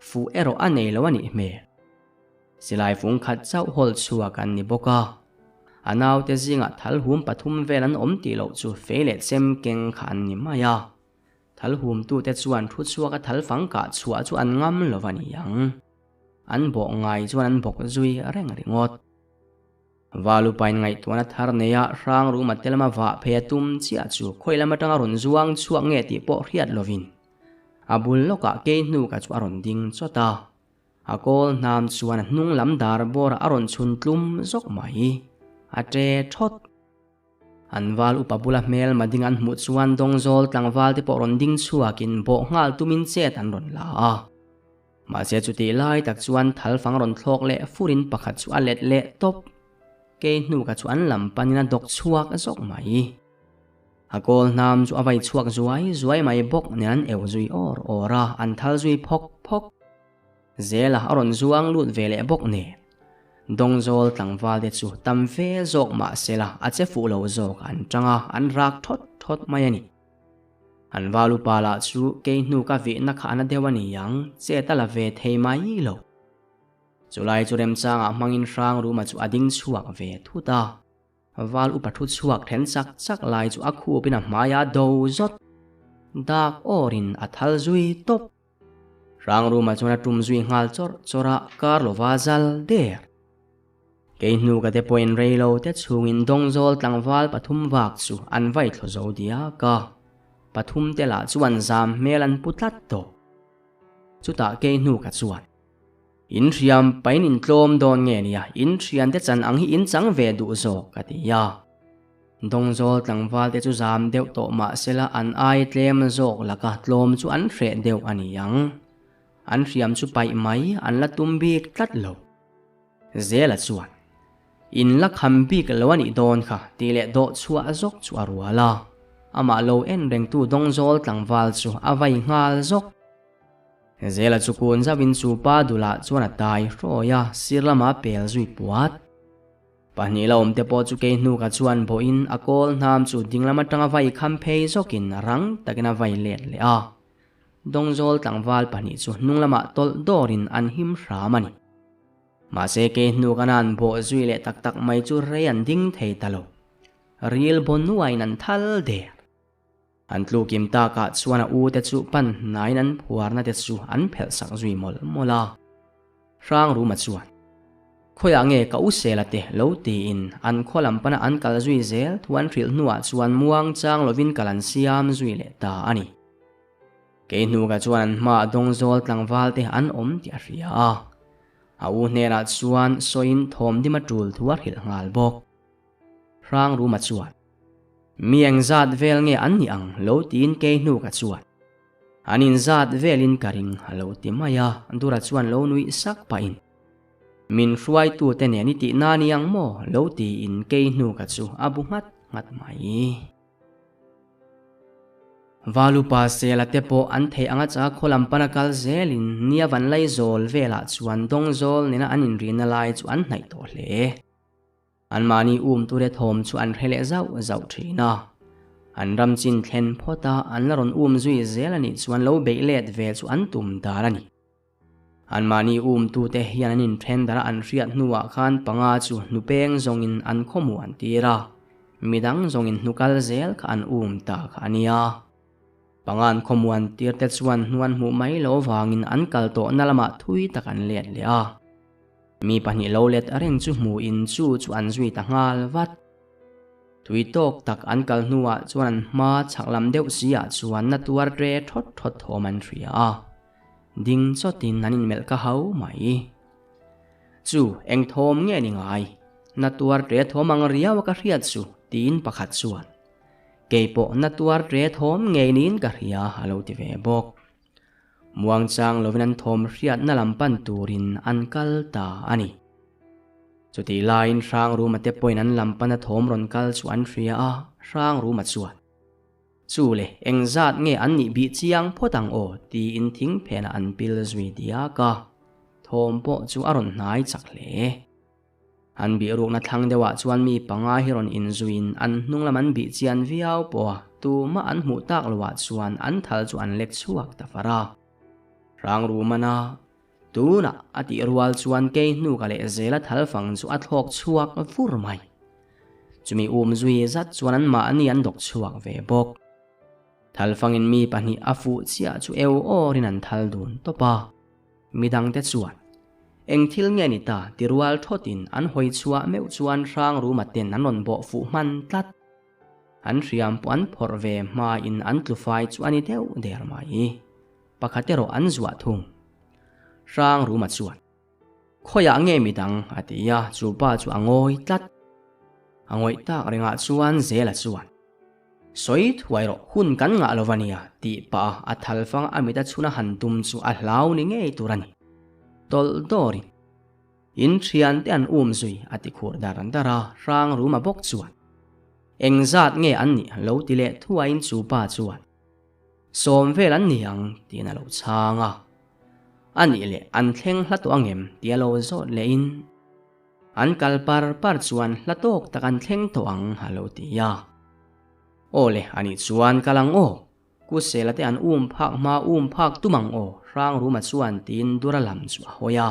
fuh erawh a nei lo a nih hmel. Silai fung khat chauh hawl chhuak an ni bawk a, a naute zingah thal hum pathum vel an awm tih loh chu fei leh chem keng kha an ni mai a. Thal humtute chuan thu chhuaka thal fang kah chhuah chu an ngam lo a ni ang. An bawh ngai chuan an bawk zui reng ringawt. Valupain ngaihtuahna thar neia hrang ruma te lama vah phei a tum chiah chu khawi lam atanga rawn zuang chhuak nge tih pawh hriat lovin a bul lawkah kei hnuka chu a rawn ding chawt a. A kawl hnam chuan a hnung lam dar bawrah a rawn chhun tlum zawk mai. A ṭe ṭhawt. An val upa bula hmelma ding an hmuh chuan Dawngzawl tlangval te pawh rawn ding chhuakin bawh nghal tumin chet an rawn la a. Mahse chutih lai tak chuan thalfang rawn thlawk leh furin pakhat chu a let leh tawp. Kei hnuka chu an lam panin a dawk chhuak zawk mai. A kawl hnam chu a vai chhuak zuai zuai mai bawk nen an eu zui awr awr a, an thal zui phawk phawk. Zela a rawn zuang lut ve leh bawk nen. Dawngzawl tlangval te chu tam fe zawk mah sela a che fuh lo zawk an tang a, an rak thawt thawt mai a ni. An val upa lah chu kei hnu ka vihna kha a na deuh a ni ang, chet a la ve thei mai lo. Chulai chu remchangah hmangin hrang ruma chu a ding chhuak ve thut a. Val upa thu chhuak then chak chak lai chu a khupin a hmai a do zawt. Dak awrin a thal zui tawp. Hrang ruma chuan a tum zui nghal chawrh chawrh a, kar lova zal der. Kei hnu ka te pawhin rei lo te chhungin Dawngzawl tlangval pathum vak chu an vai thlaw zo diak a. Pathum te lah chuan zam hmel an pu tlat tawh. Chutah kei hnu ka chuan. In hriam pain in tlawm dawn nge nia, in thiante chan ang hi in chang ve duh zawk, ka ti a. Dawngzawl tlangval te chu zam deuh tawh mah sela an ai tlem zawk laka tlawm chu an hreh deuh a ni ang. An hriam chu paih mai an la tum bik tlat lo. Zela chuan, In la kham bik lo a nih dawn kha tih leh dawh chhuah zawk chu a rual a. Amah lo en rengtu Dawngzawl tlangval chu a vai nghal zawk. Zela chu kun zauhin chu pa dulah chuan a tai hrawi a, sir lama pel zui puat. Pahnih la awmte pawh chu kei hnuka chuan bawhin a kawl hnam chu dinglam atanga vai kham phei zawkin rang takin a vai let leh a. Dawngzawl tlangval pahnih chu hnung lamah tawlh dawrin an him hram a ni. Mahse kei hnuka nan bawh zui leh tak tak mai chu rei an ding thei ta lo. Ril baw nuaiin an thal der. An tlukim takah chuan a ute chu pan hnaiin an phuarna te chu an phelh sak zui mawlh mawlh a. Hrangruma chuan, Khawiah nge ka u Sela te lo tiin an khaw lam pana an kal zui zel thu an hrilh hnuah chuan muangchang lovin kal an siam zui leh ta a ni. Kei hnuka chuan an hmaah Dawngzawl tlangval te an awm tih a hria a. A u hnenah chuan sawiin thawmdima tul thu a hrilh nghal bawk. Hrangruma chuan, Mi engzat vel nge an nih ang lo tiin kei hnuka chuan, An inzat velin ka ring a lo ti mai a, Dura chuan lo nuih sak pahin, Min hruaitute nen i tih na ni ang maw? lo tiin kei hnuka chu a bu nghat nghat mai. Valupa Sela te pawh an theih anga cha khaw lam pana kal zelin nia van lai zawl velah chuan Dawngzawl nena an inrina lai chu an hnaih tawh hle. Anmahni um ture thawm chu an hre leh zauh zauh thin a. An ram chin thlen phawt a, an la rawn um zui zel a nih chuan lo beih let ve chu an tum dar a ni. Anmahni um tute hian an inthen dar a an hriat hnuah khan panga chu hnupeng zawngin an khawhmuh an tir a, midang zawngin hnukal zel kha an um ta kha a nia. Panga an khawmuan tir te chuan hnuan hmuh mai lo vangin an kal tawhna lamah thui tak an let leh a. Mi pahnih lo let reng chu hmuhin chu chu an zui ta nghal vat. Tui tawk tak an kal hnuah chuan an hma chhak lam deuh si ah chuan na tuar tre thawt thawt thawm an hria a. Ding chawtin an inmelh ka hau mai. Chu eng thawm nge ni ngai? Na tuar tre thawm ang riau a ka hriat chu tiin pakhat chuan Keipawh na tuar tre thawm ngei niin ka hria a lo ti ve bawk. Muangchang lovin an thawm hriatna lam pan turin an kal ta a ni. Chutih laiin Hrangruma te pawhin an lam pana thawm rawn kal chu an hria a, Hrangruma chuan, Chu le, engzat nge an nih bih chiang phawt ang aw? tiin thing phenah an pil zui diak a, thawm pawh chu a rawn hnai chak hle. An bihrukna thlang deuhah chuan mi panga hi rawn inzuiin an hnung lam an bih chian viau pawh a, tumah an hmuh tak loah chuan an thal chu an lek chhuak ta far a. Hrangru mana tunah a tih rual chuan kei hnuka leh zela thal fang chu a thlawk chhuak vur mai. Chumi um zui zat chuan anmahni an dawk chhuak ve bawk. Thal fangin mi pahnih a fuh chiah chu eu awrin an thal dun tawp a. Midangte chuan, Eng thil nge ni ta? ti rual thawtin an hawi chhuah meuh chuan hrang ruma ten an rawn bawh fuh hman tlat. An hriam pawh an phawrh ve hmain an tlu fai chu a ni deuh der mai. Pakhat erawh an zuah thung. Hrang ruma chuan, Khawiah nge midang? a ti a, chu pa chu a ngawi tlat. A ngawih tak rengah chuan Zela chuan, Sawi thuai rawh, hun kan ngah lo va nia, tih pah a a thalfang a mit a chhun a han tum chu a hlau ni ngei tur a ni. Tawlh dawrin, In thiante an um zui, a ti khur dar dar a, hrang ruma bawk chuan, Engzat nge an nih? lo ti leh thuaiin chu pa chuan, Sawm vel an ni ang, tiin a lo chhang a. A nih leh an thleng hla tawh angem? tia lo zawt lehin, An kal par par chuan hla tawk tak an thleng tawh ang a lo ti a. Aw le, anih chuan kal ang aw, Ku Sela te an um phak hma um phak tum ang aw, Hrangruma chuan tiin Dura lam chu a hawi a.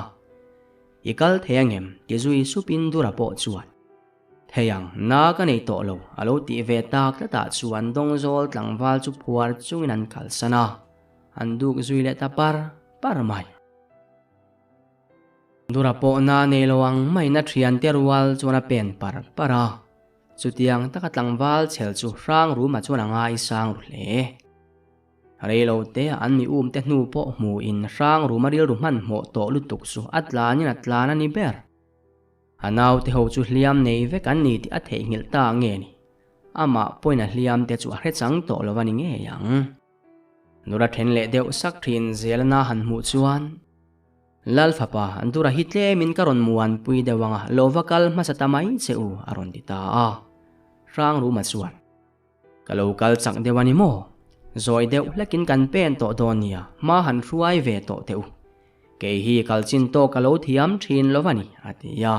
I kal thei angem? ti zui supin Dura pawh chuan, Thei ang, na ka nei tawh lo, a lo tih ve tak tlatah chuan Dawngzawl tlangval chu phuar chungin an kalsan a, an duk zui leh ta par par mai. Dura pawh na nei lo ang maina thiante rual chuan a pen par par a, chutiang taka tlangval chhel chu hrang ruma chuan a ngaisang ru hle. Rei lo te an mi um te hnu pawh hmuin hrang ruma rilru hmanhmawh tawh lutuk chu a tlanin a tlan a ni ber. A naute ho chu hliam nei vek an ni tih a theihnghilh ta nge ni? Amah pawhin a hliam te chu a hre chang tawh lo a ni ngei ang. Nura then leh deuh sak thin Zelana han hmuh chuan. Lal fapa, Dura hi tlemin ka rawn muanpui deuh ang a, lo va kal hmasa ta mai che u, a rawn ti ta a. Hrangruma chuan, Ka lo kal chak deuh a ni maw? Zawi deuh hlekin kan pen tawh dawn nia, hma han hruai ve tawh teh u. Kei hi kal chin tawk ka lo thiam thin lo va ni, a ti a.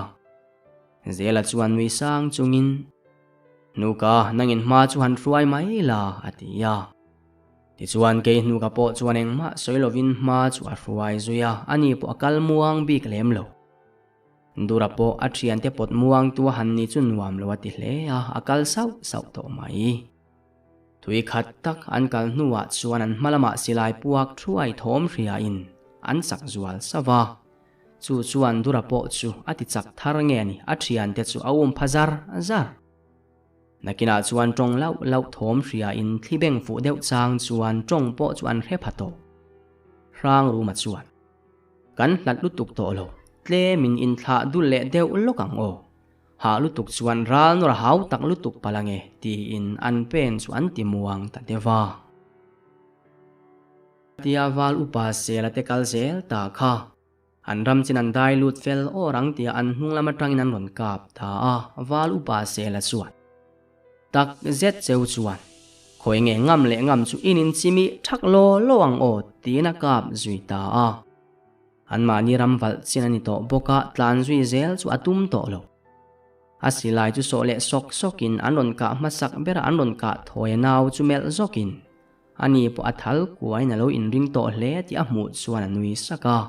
Zela chuan nui sang chungin, Hnuka, nangin hma chu han hruai mai la, a ti a. Tichuan kei hnuka pawh chuan engmah sawi lovin hma chu a hruai zui a, ani pawh a kal muang bik lem lo. Dura pawh a thiante pawt muang tu a han ni chu nuam lo a ti hle a, a kal sauh sauh tawh mai. Tui khat tak an kal hnuah chuan an hma lamah silai puak thuai thawm hriain an chak zual sauh a. Chu chuan Dura pawh chu a ti chak thar nge ni, a thiante chu a um pha zar zar. Nakinah chuan tawng lauh lauh thawm hriain thli beng fuh deuh chang chuan tawng pawh chu an hre pha tawh. Hrangruma chuan. Kan hlat lutuk tawh lo, tlemin inthlah dul leh deuh lawk ang aw. Hah lutuk chuan ral nawr a hau tak lutuk palh ange tiin an pen chu an ti muang ta deuh a. Tia val upa sela te kal zel ta kha. An ram chin an dai lut fel awr ang tia an hnung lam atangin an rawn kap ta a, val upa sela chuan. Tak zet cheu chuan, Khawi nge ngam leh ngam chu in inchimih thak law law ang aw tiin a kap zui ta a. Anmahni ram valh chin a ni tawh bawk a, tlan zui zel chu a tum tawh lo. A silai chu sawh leh sawk sawkin an rawn kah hmasak bera an rawn kah thawi a nau chu melh zawkin ani pawh a thal kuain a lo inring tawh hle tih a hmuh chuan a nui sak a.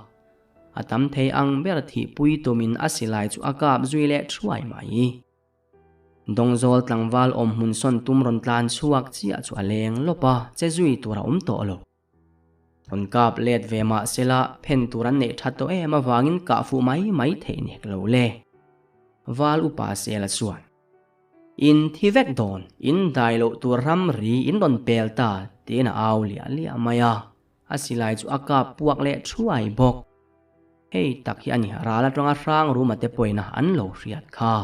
A tam thei ang ber thihpui tumin a silai chu a kap zui leh thuai mai. Dawngzawl tlangval awm hmun sawn tum rawn tlan chhuak chiah chu a leng lawp a, che zui tur a awm tawh lo. Rawn kap let ve mah sela phen tur an neih that tawh em avangin kah fuh mai mai theih nek lo le. Val upa Sela chuan, In thi vek dawn, in dai loh tur ram ri in rawn pel ta, tiin a au liah liah mai a. A silai chu a kap puak leh thuai bawk. Hei tak hi a ni, ral atanga hrang ruma te pawina an lo hriat kha.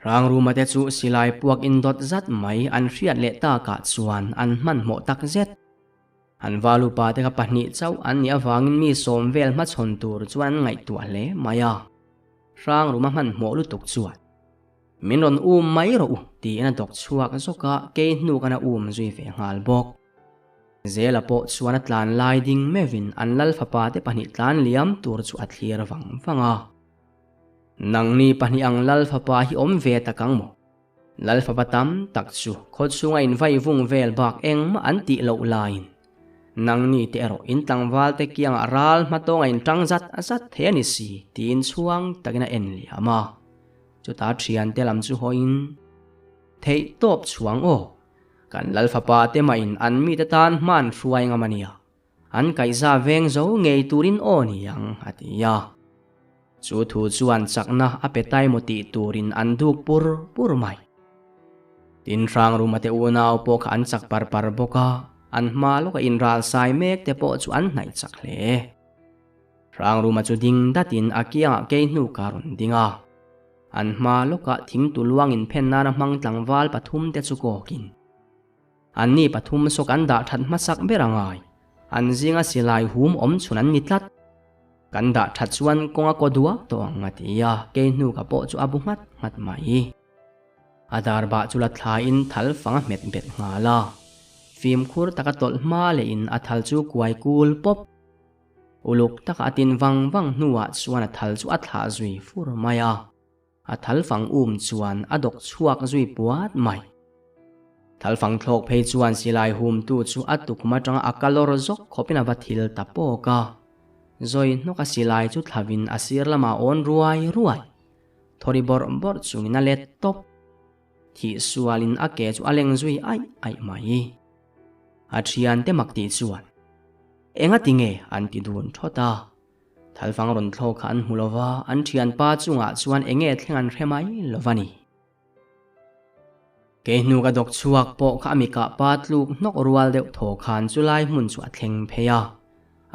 Hrang ruma te chu silai puak indawt zat mai an hriat leh takah chuan an hmanhmawh tak zet. An valupa te kha pahnih chauh an nih avangin mi sawm vel hmachhawn tur chuan an ngaihtuah hle mai a. Hrang ruma hmanhmawh lutuk chuan. Min rawn um mai rawh u, tiin a dawk chhuak zawk a, kei hnuk an a um zui ve nghal bawk. Zela pawh chuan a tlan lai ding meuhin an lal fapa te pahnih tlan liam tur chu a thlir vang vang a. Nangni pahnih ang lal fapa hi awm ve tak ang maw? Lal fapa tam tak chu khaw chhunga invai vung vel bak engmah an tih loh laiin Nangni te erawh in tlangval te kiangah ral hma tawnga in tang zat zat thei a ni si tiin chhuang takin a en liam a. Chutah thiante lam chu hawiin, Theih tawp chhuang aw, kan lal fapa te mahin an mite tan hman hruai ngam a nia, an kaihza veng zo ngei turin aw ni ang a ti a. Chu thu chuan chakna a pe tai maw tih turin an duk pur pur mai. Tin Hrangruma te unau pawh kha an chak par par bawk a, an hma lawka inral sai mek te pawh chu an hnaih chak hle. Hrangruma chu ding datin a kiangah kei hnu ka rawn ding a. An hma lawkah thingtu luang inphen nana hmang tlangval pathum te chu kawkin. Anni pathum saw kan dah that hmasak ber a ngai. An zinga silai hum awm chhun an ni tlat. Kan dah that chuan kawng a kaw duak tawh ang a ti a, kei hnu ka pawh chu a bu nghat nghat mai. A dar bah chu la thlaiin thal fang a hmet bet nghal a. Fimkhur taka tawlh hma lehin a thal chu kuai kul pawp. Uluk taka a tin vang vang hnuah chuan a thal chu a thlah zui fur mai a. A thalfang um chuan a dawk chhuak zui puat mai. Thalfang thlawk phei chuan silai humtu chu a tukma atanga a kalawr zawk khawpin a va thil ta pawk a. Zawi hnawka silai chu thlavin a sir lamah a awn ruai ruai. Thawri bawrh bawrh chungin a let tawp. Thih sualin a ke chu a leng zui aih aih mai. A thiante mak tih chuan, Enga tinge? an ti dun thawt a. Thalfang rawn thlawk kha an hmu lo va, an thianpa chungah chuan eng nge thleng an hre mai lo va ni. Kei hnu ka dawk chhuak pawh kha a mikah pa tluk hnawk rual deuh thaw khan chu lai hmun chu a thleng phei a.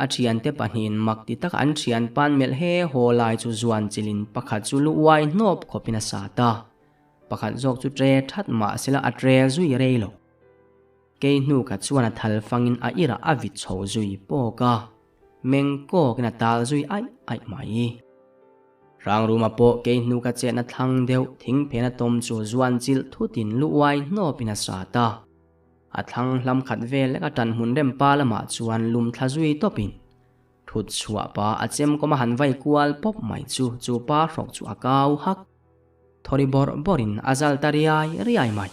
A thiante pahnihin mak ti taka an thianpa'n melh he haw lai chu zuan chilin pakhat chu lu uai hnawp khawpin a sat a. Pakhat zawk chu tre that mah sela a tre zui rei lo. Kei hnu kha chuan a thalfangin a irah a vit chho zui pawk a. Meng kawkin a tal zui aih aih mai. Hrangruma pawh kei hnu ka chetna thlang deuh thing phena tawm chu zuan chilh thutin lu uai hnawpin a sat a. A thlang hlam khat vel lek a tan hmun rem pa lamah chuan lum thla zui tawpin thut chhuah pa a chem kawm a han vai kual pawp mai chu chu pa hrawk chu a kau hak. Thawri bawrh bawrhin a zal ta riai riai mai.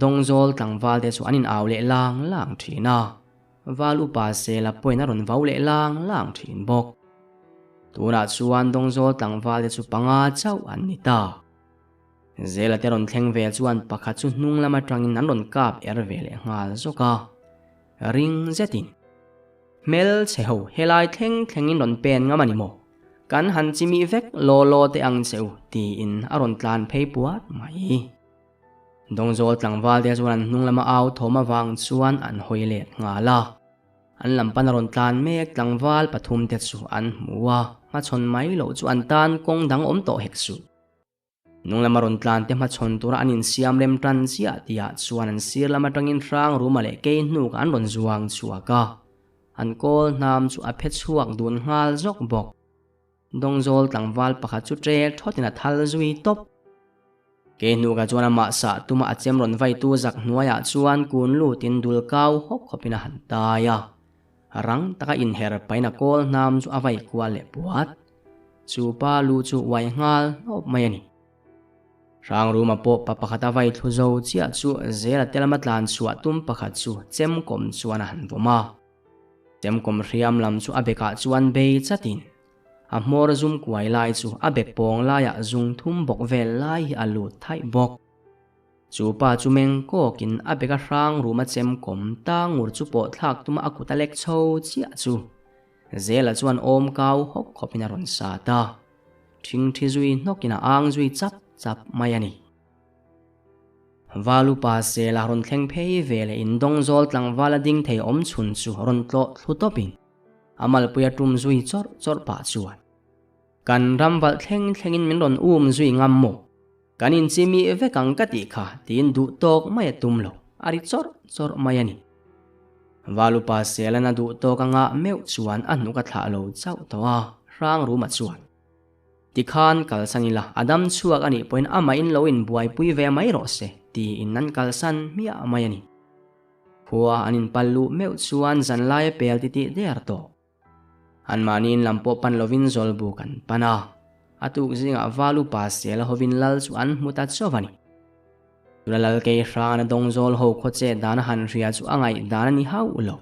Dawngzawl tlangval te chu an in au leh lang lang thin a, Val upa Sela pawhin a rawn vau leh lang lang thin bawk. Tunah chuan Dawngzawl tlangval te chu panga chauh an ni ta. Zela te rawn thleng ve chuan pakhat chu hnung lam atangin an rawn kap er ve leh nghal zawk a, ring zetin. Hmelchhe ho helai thleng thlengin rawn pen ngam a ni maw? Kan han chimih vek law law teh ang che u tiin a rawn tlan phei puat mai. Dawngzawl tlangval te chuan an hnung lama au thawm avang chuan an hawi let nghal a. An lam pana rawn tlan mek tlangval pathum te chu an hmu a, hmachhawn mai loh chu an tan kawng dang awm tawh hek suh. Hnung lama rawn tlan te hmachhawn tura an insiam rem tan chiah tihah chuan an sir lam atangin hrang ruma leh kei hnukah an rawn zuang chhuak a, an kawl hnam chu a phe chhuak dun nghal zawk bawk. Dawngzawl tlangval pakhat chu ṭel thawtin a thal zui tawp. Kei hnuka chuan amah sah tuma a chem rawn vaitu zak hnuaiah chuan kun lutin dul kau hawk khawpin a han tai a. Rang taka inher pahin a kawl hnam chu a vai kual leh puat. Chu pa lu chu uai nghal hnawp mai a ni. Hrangruma pawh pa pakhat a vai thlu zo chiah chu Zela te lama tlan chhuah tum pakhat chu chem kawm chuan a han vawm a. Chemkawm hriam lam chu a bekah chuan bei chatin a hmawr zum kuai lai chu a bek pawng laiah zung thum bawk vel lai hi a lut thaih bawk. Chu pa chu meng kawkin a beka hrang ruma chemkawm tangur chu pawh thlak tuma a kut a lek chho chiah chu Zela chuan awm kau hawk khawpin a rawn sat a, ṭhingṭhi zui hnawkin a ang zui chap chap mai a ni. Valupa sela rawn thleng phei ve leh in Dawngzawl tlangval a ding thei awm chhun chu rawn tlawh thlu tawpin a malpui a tum zui chawrh chawrh pah chuan Kan ram valh thleng thlengin min rawn um zui ngam maw? Kan inchimih vek ang ka tih kha tiin duh tawk mai a tum lo, a ri chawrh chawrh mai a ni. Valupa selan a duh tawk anga meuh chuan a hnuk a thlah lo chauh tawh a, Hrangruma chuan. Tikhan kalsan ila, a dam chhuak a nih pawhin amahin lo inbuaipui ve mai rawh se, tiin an kalsan hmiah mai a ni. Khua an inpal luh meuh chuan zanlai a pel titih der tawh. Anmahniin lam pawh pan lovin zawlbuk an pan a, a tuk zingah val upa sel hovin lal chu an hmu ta chauh a ni. Tuna lal kei hrangana dawngzawl ho khaw chet dan a han hria chu a ngaihdan a ni hauh lo.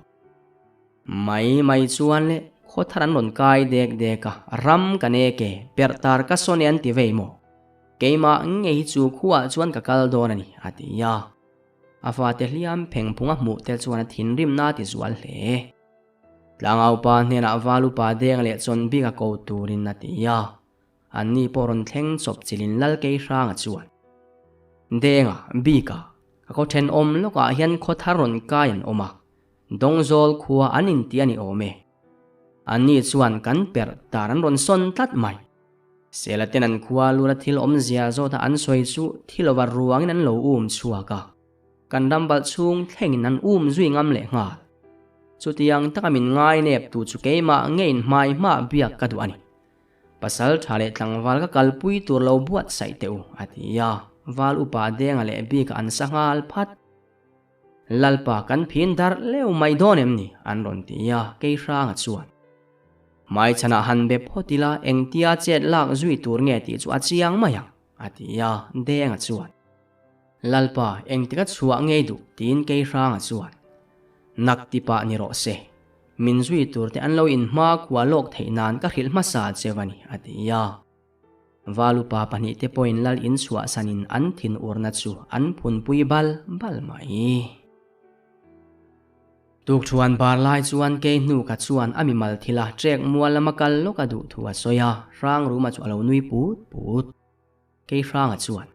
Mai mai chuan le, khaw thar an rawn kai dek dek a, ram ka ne ke, perh tar ka sawn e an ti vei maw? Keimah ngei hi chu khuaah chuan ka kal dawn a ni, a ti a. A fate hliam pheng phung a hmuh tel chuan a thinrimna a ti zual hle. Tlangaupa hnenah val upa deng leh chawn bik a ko turin a ti a. Anni pawh rawn thleng chawp chilin lal kei hranga chuan, Denga, bika, ka khaw thenawm lawkah hian khaw thar rawn kai an awm a, Dawngzawl khua an inti a ni awm e. Anni chuan kan perh tar an rawn sawn tlat mai. Sela ten an khua lura thil awmzia zawta an sawi chu thi lova ruangin an lo um chhuak a, kan ram balh chhung thlengin an um zui ngam leh nghal. Chutiang taka min ngai nep tu chu keimah ngeiin hmai hmah biak ka duh a ni. Pasal tha leh tlangval ka kalpui tur lo buatsaih teh u, a ti a, val upa Denga leh Bika an sa nghal phat. Lalpa kan phin darh leu mai dawn em ni? an rawn ti a, Keihranga chuan. Hmaichhanah han be phawt ila engtia chet lak zui tur nge tih chu a chiang mai ang, a ti a, Denga chuan. Lalpa engtika chhuah ngei duh? tiin Keihranga chuan. Nak ti pah ni rawh se, min zui tur te an lo inhma khua lawk theih nan ka hrilh hmasa cheu a ni, a ti a. Valupa pahnihte pawhin lal in chhuahsanin an thin urna chu an phunpui bal bal mai. Tukṭhuan bar lai chuan kei hnuka chuan a mimal thila ṭek mual lama kal lawk a duh thu a sawi a, Hrangruma chu a lo nui put put. Kei Hranga chuan,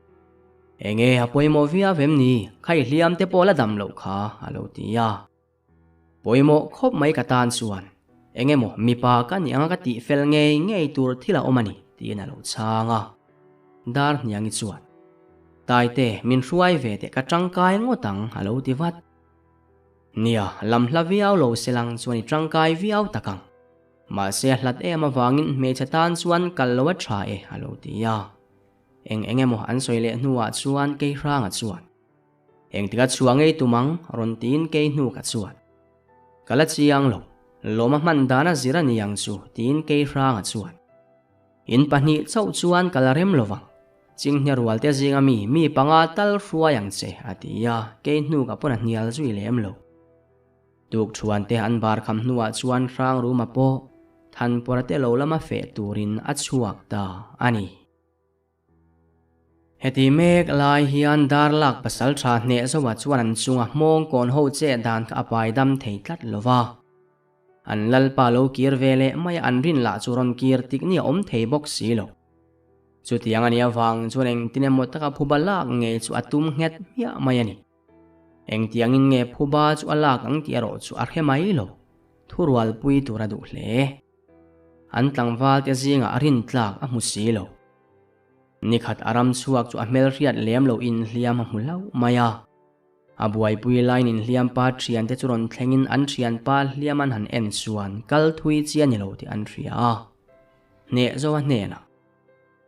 Enge a pawimawh viau em ni, khai hliam te pawh la dam loh kha, a lo ti a. Pawimawh khawp mai ka tan chuan eng emaw mipa ka nih anga ka tih fel ngei ngei tur thil a awm a ni tiin a lo chhang a. Dar hniangi chuan, Taite, min hruai ve teh ka tangkai ngawt ang a lo ti vat. Nia, lam hla viau lo se lang chuan i tangkai viau tak ang. Mahse a hlat em avangin hmeichhe tan chuan kal lo a tha e a lo ti a. Eng eng emaw an sawi leh hnuah chuan kei hranga chuan, Engtik a chhuah ngei tum ang? rawn tiin kei hnu ka chuan, Ka la chiang lo, lawm a hman dan a zir a ni ang chu tiin kei hranga chuan, In pahnih chauh chuan ka la rem lo vang, chinghne rualte zinga mi mi panga tal hruai ang che a ti a, kei hnu ka pawn a hnial zui lem lo. Tuk thuante an bar kham hnuah chuan Hrangruma pawh Thanpawra te lo lama feh turin a chhuak ta a ni. Heti mek lai hian Darlak pasal tha hneh zoa chuan an chunga hmawng kawn ho che dan kha a pai dam thei tlat lo va. An lalpa lo kir ve leh mai a an rin lah chu rawn kir tik ni a awm thei bawk si lo. Chutiang a nih avang chuan engtin emaw taka phuba lak ngei chu a tum nghet hmiah mai a ni. Engtiangin nge phuba chu a lak ang tih erawh chu a hre mai lo, thurualpui tur a duh hle. An tlangval te zingah a rintlak a hmu si lo. Nikhat a ram chhuak chu a hmelhriat lem lo inhliam a hmu hlauh mai a. A buaipui laiin inhliampa thiante chu rawn thlengin an thianpa hliam an han en chuan kal thui chi a ni lo tih an hria a. Hneh zo a hnenah.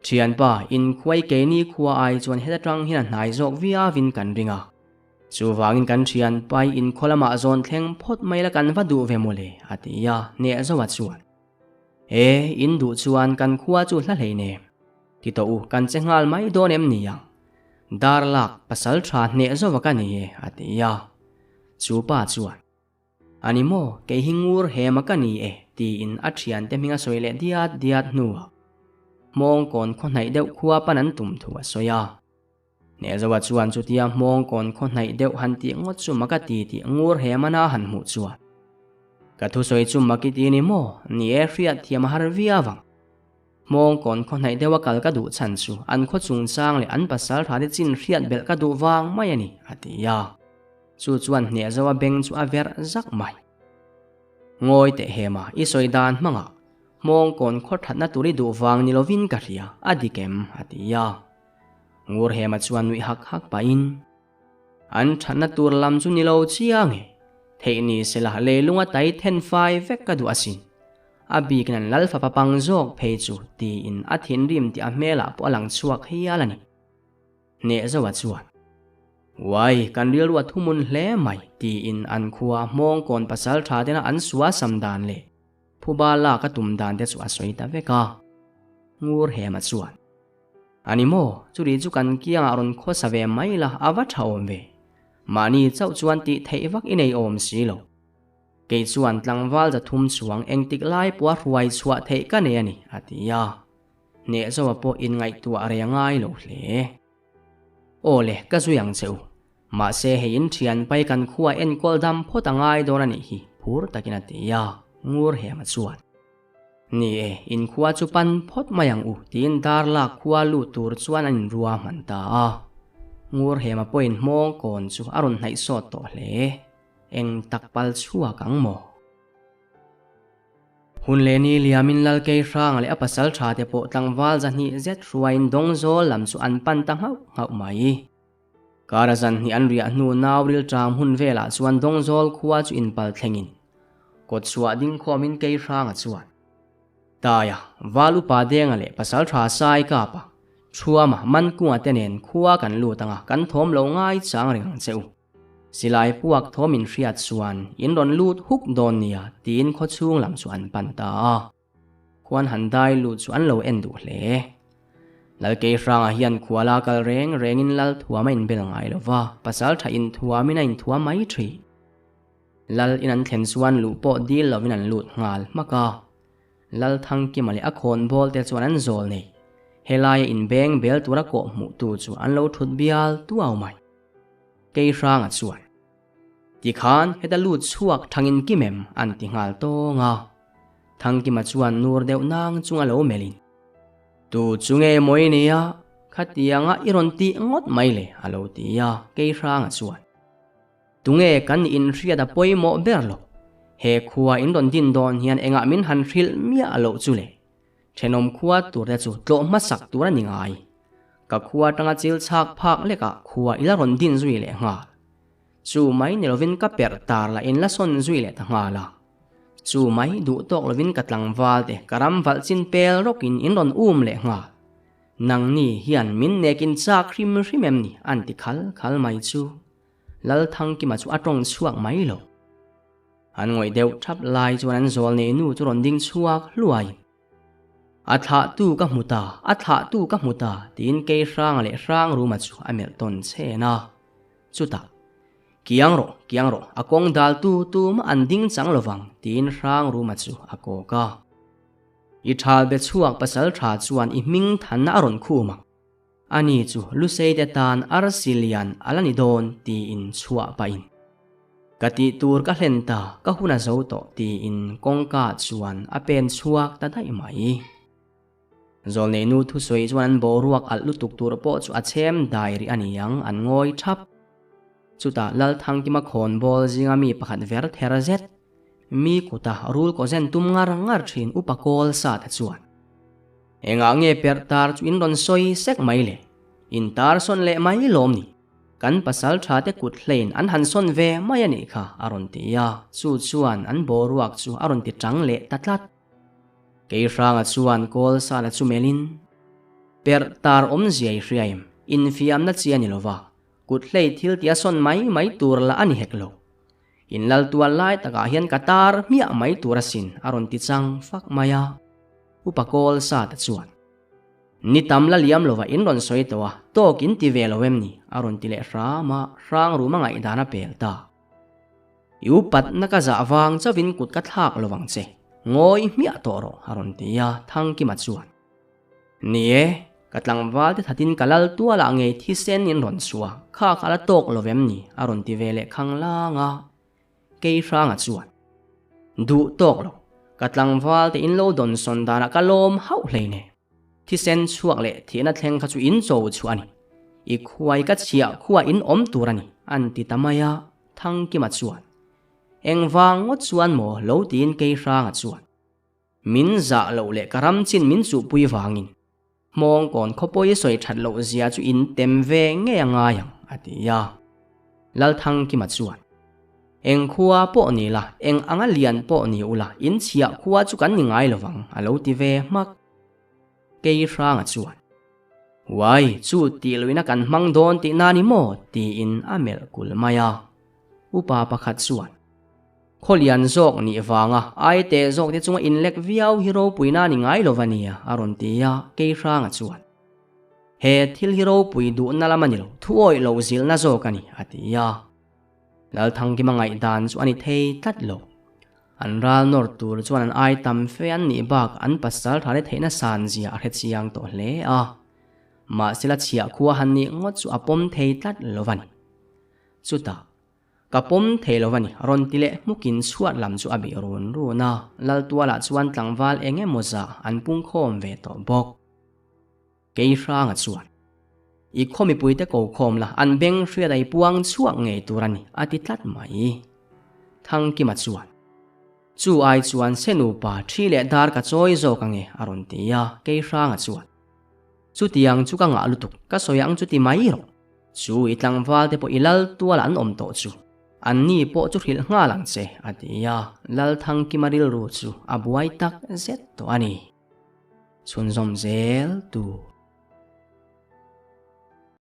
Thianpa, inkhuai keini khua ai chuan heta tang hian a hnai zawk viauin kan ring a. Chuvangin kan thianpa hi inkhaw lamah zawn thleng phawt mai la kan va duh ve mawle, a ti a, hneh zoa chuan. E, in duh chuan kan khua chu hla hlei nem. Ti tawh u, kan che nghal mai dawn em ni ang? Darlak, pasal tha hneh zoa ka ni e, a ti a. Chu pa chuan. A ni maw, kei hi ngur hema ka ni e, tiin a thiante hming a sawi leh diat diat hnuah Hmawngkawn khaw hnaih deuh khua pan an tum thu a sawi a. Hnehzoa chuan chutia Hmawngkawn khaw hnaih deuh han tih ngawt chu mak a ti tih ngur hemana han hmuh chuan, Ka thusawi chu mak i ti ni maw, ni e hriat thiam a har viau ang. Hmawngkawn khaw hnaih deuha kal ka duh chhan chu an khaw chungchang leh an pasal tha te chin hriat belh ka duh vang mai a ni, a ti a. Chu chuan hnehzoa beng chu a verh zak mai. Ngawi teh hema i sawi dan hmangah Hmawngkawn khaw thatna tur i duh vang ni lovin ka hria, a dik em? a ti a. Ngur hema chuan nuih hak hak pahin, An thatna tur lam chu ni lo chiang e, theih ni sela leilunga tai then fai vek ka duh asin. A bikin an lal fapa pang zawk phei chu tiin a thinrim tih a hmelah pawh a lang chhuak hial a ni. Hneh zoa chuan, Uai, kan rilru a thumun hle mai tiin an khua hmawngkawn pasal tha tena an sua sam dan leh phuba lak a tum dan te chu a sawi ta vek a. Ngur Hema chuan, A ni maw, churi chu kan kiangah rawn khawsa ve mai la a va tha awm ve. Mahni chauh chuan tih theih vak i nei awm si lo. Kei chuan tlangval zathum chuang engtik lai pawha hruai chhuah theih ka nei a ni, a ti a. Hneh zoa pawh inngaihtuah rei a ngai lo hle. Aw le, ka zui ang che u. Mahse hei in thian pai kan khua enkawl dam phawt a ngai dawn a nih hi, phur takin a ti a, ngur hema chuan. Ni e, in khua chu pan phawt mai ang u, tiin Darlak khua lut tur chuan an inrua hman ta a. Ngur hema pawhin hmawng kawn chu a rawn hnaih sawt tawh hle. Eng tak pal chhuak ang maw? Hun leh ni liamin Lalkei Hranga leh a pasal tha te pawh tlangval zahnih zet hruaiin Dawngzawl lam chu an pan ta nghauh nghauh mai. Kara zan hnih an riah hnu nau rilṭam hun velah chuan Dawngzawl khua chu inpal thlengin kawt chhuah ding khawmin Kei Hranga chuan Taia, Val upa Denga leh pasal tha Sai Kapa, Thuama, Mankunga te nen khua kan lut anga kan thawm lo ngai chang reng ang che u. Silai puak thawm in hriat chuan in rawn lut huk dawn nia tiin khaw chhung lam chu an pan ta a. Khuan han dai lut chu an lo en duh hle. Lalkei hranga hian khuala kal reng rengin lal thuam a inbel ngai lo va, pasal tha inthuamin a inthuam mai thin. Lal in an thlen chuan luh pawh dil lovin an lut nghal hmak a. Lal Thangkima leh a khawnbawl te chuan an zawl nei. Helaia inbeng bel tura kawh hmuhtu chu an lo thut bial tuau mai. Keihranga chuan, Tikhan heta lut chhuak thangin kim em? an ti nghal tawng a. Thangkima chuan nur deuh nang chung a lo melhin, Tu chu nge maw i nia? Khatianga i rawn tih ngawt mai le a lo ti a, Keihranga chuan, Tunge kan inhriat a pawimawh ber lo? He khua in rawn din dawn hian engah min han hrilh miah loh chu le? Thenawm khua tur te chu tlawh hmasak tur a ni ngai. Ka khua atanga chil chhak phak lekah khua i la rawn din zui leh nghal. Chu mai ni lovin ka perh tar lah in la sawn zui leh ta nghal a. Chu mai duh tawk lovin ka tlangval te ka ram valh chin pel rawkin in rawn um leh nghal. Nangni hian min nekin chak hrim hrim em ni an ti khal khal mai chu. Lalthangkima chu a tawng chhuak mai lo. An ngawih deuh thap lai chuan an zawl nei nu chu rawn ding chhuak hluai. A thlahtu ka hmu ta, a thlahtu ka hmu ta tiin kei Hranga leh Hrangruma chu a melh tawn chhen a. Chutah, Kiang rawh, kiang rawh, a kawng daltu tumah an ding chang lovang tiin Hrangruma chu a kawk a. I thal be chhuak pasal tha chuan i hming thanna a rawn khum ang. Ani chu Lusei te tan arsi lian a la ni dawn tiin chhuah pahin ka tih tur ka hlen ta, ka hun a zo tawh tiin kawngka chuan a pen chhuak ta daih mai. Zawlneinu thusawi chuan an boruak alh lutuk tur pawh chu a chhem dai rih a ni ang, an ngawi thap. Chutah Lalthangkima khawnbawl zinga mi pakhat ver ther zet, mi kuta rul kaw zen tum ngar ngar thin upa kawl sat a chuan. Engah nge perh tar chu in rawn sawi sek mai le? In tar sawn leh mai lawm ni? Kan pasal tha te kut hlein an han sawn ve mai a nih kha a rawn ti a, chu chuan an boruak chu a rawn ti chang leh ta tlat. Kei hranga chuan kawl sala chu melhin, Perh tar awmzia i hria em? Infiamna chi a ni lova, kut hlei thil tia sawn mai mai tur lah a ni hek lo. In lal tual lai takah hian ka tar hmiah mai tur asin a rawn ti chang fak mai a. Upa kawl sa ta chuan, Ni tam la liam lova in rawn sawi tawh a, tawk in ti ve lo em ni? a rawn ti leh hram a, hrang rum a ngaihdan a pel ta. I upatna ka zah vang chauhin kut ka thlak lo vang che, ngawi hmiah tawh rawh a rawn ti a, Thangkima chuan, Ni e, ka tlangval te thatin ka lal tualah ngei thisen in rawn chhuah, kha kha la tawk lo vem ni? a rawn ti ve leh khanglang a. Kei hranga chuan, Duh tawk lo, ka tlangval te in lo dawn sawn danah ka lawm hauh hlei ne. Thisen chhuak leh thihna thleng kha chu in cho chhuah a ni. I khuai ka chhiah khuah in awm tur a ni, an ti ta mai a, Thangkima chuan, Engvang ngawt chuan maw lo tiin Kei hranga chuan, Min zah loh leh ka ram chin min chuhpui vangin Hmawngkawn khawpawi sawi that loh zia chu in tem ve ngei a ngai ang, a ti a. Lalthangkima chuan, Eng khua pawh ni la, eng anga lian pawh ni ula, in chhiah khua chu kan ni ngai lo vang, a lo ti ve hmak. Kei Hranga chuan, Uai, chu tih luihna kan hmang dawn tih na ni maw? tiin a melh kul mai a. Upa pakhat chuan, Khawlian zawk nih vanga aite zawk te chunga inlek viau hi ropuina ni ngai lo va nia, a rawn ti a, Keihranga chuan, He thil hi ropui duhna lam a ni lo, thuawih lo zilhna zawk a ni, a ti a. Lalthangkima ngaihdan chu a ni thei tlat lo. An ral nawr tur chuan an ai tam fe an nih bak an pasal tha le theihna san zia a hrechiang tawh hle a. Mahsela chhiah khua han nih ngawt chu a pawm thei tlat lo va ni. Chutah, Ka pawm thei lo a ni, rawn ti leh hmukin chhuat lam chu a bih run run a, Laltualah chuan tlangval eng emaw zah an pungkhawm ve tawh bawk. Keihranga chuan, I khaw mipuite ko khawm la, an beng hriat a i puang chhuak ngei tur a ni, a ti tlat mai. Thangkima chuan, Chu ai chuan se nupa thi leh dar ka chawi zawk ange, a rawn ti a, Keihranga chuan, Chutiang chu ka ngah lutuk, ka sawi ang chu ti mai rawh. Chu i tlangval te pawh i lal tual an awm tawh chu an ni pawh chu hrilh nghal ang che, a ti a, Lalthangkima rilru chu a buai tak zet tawh a ni. Chhunzawm zel tur.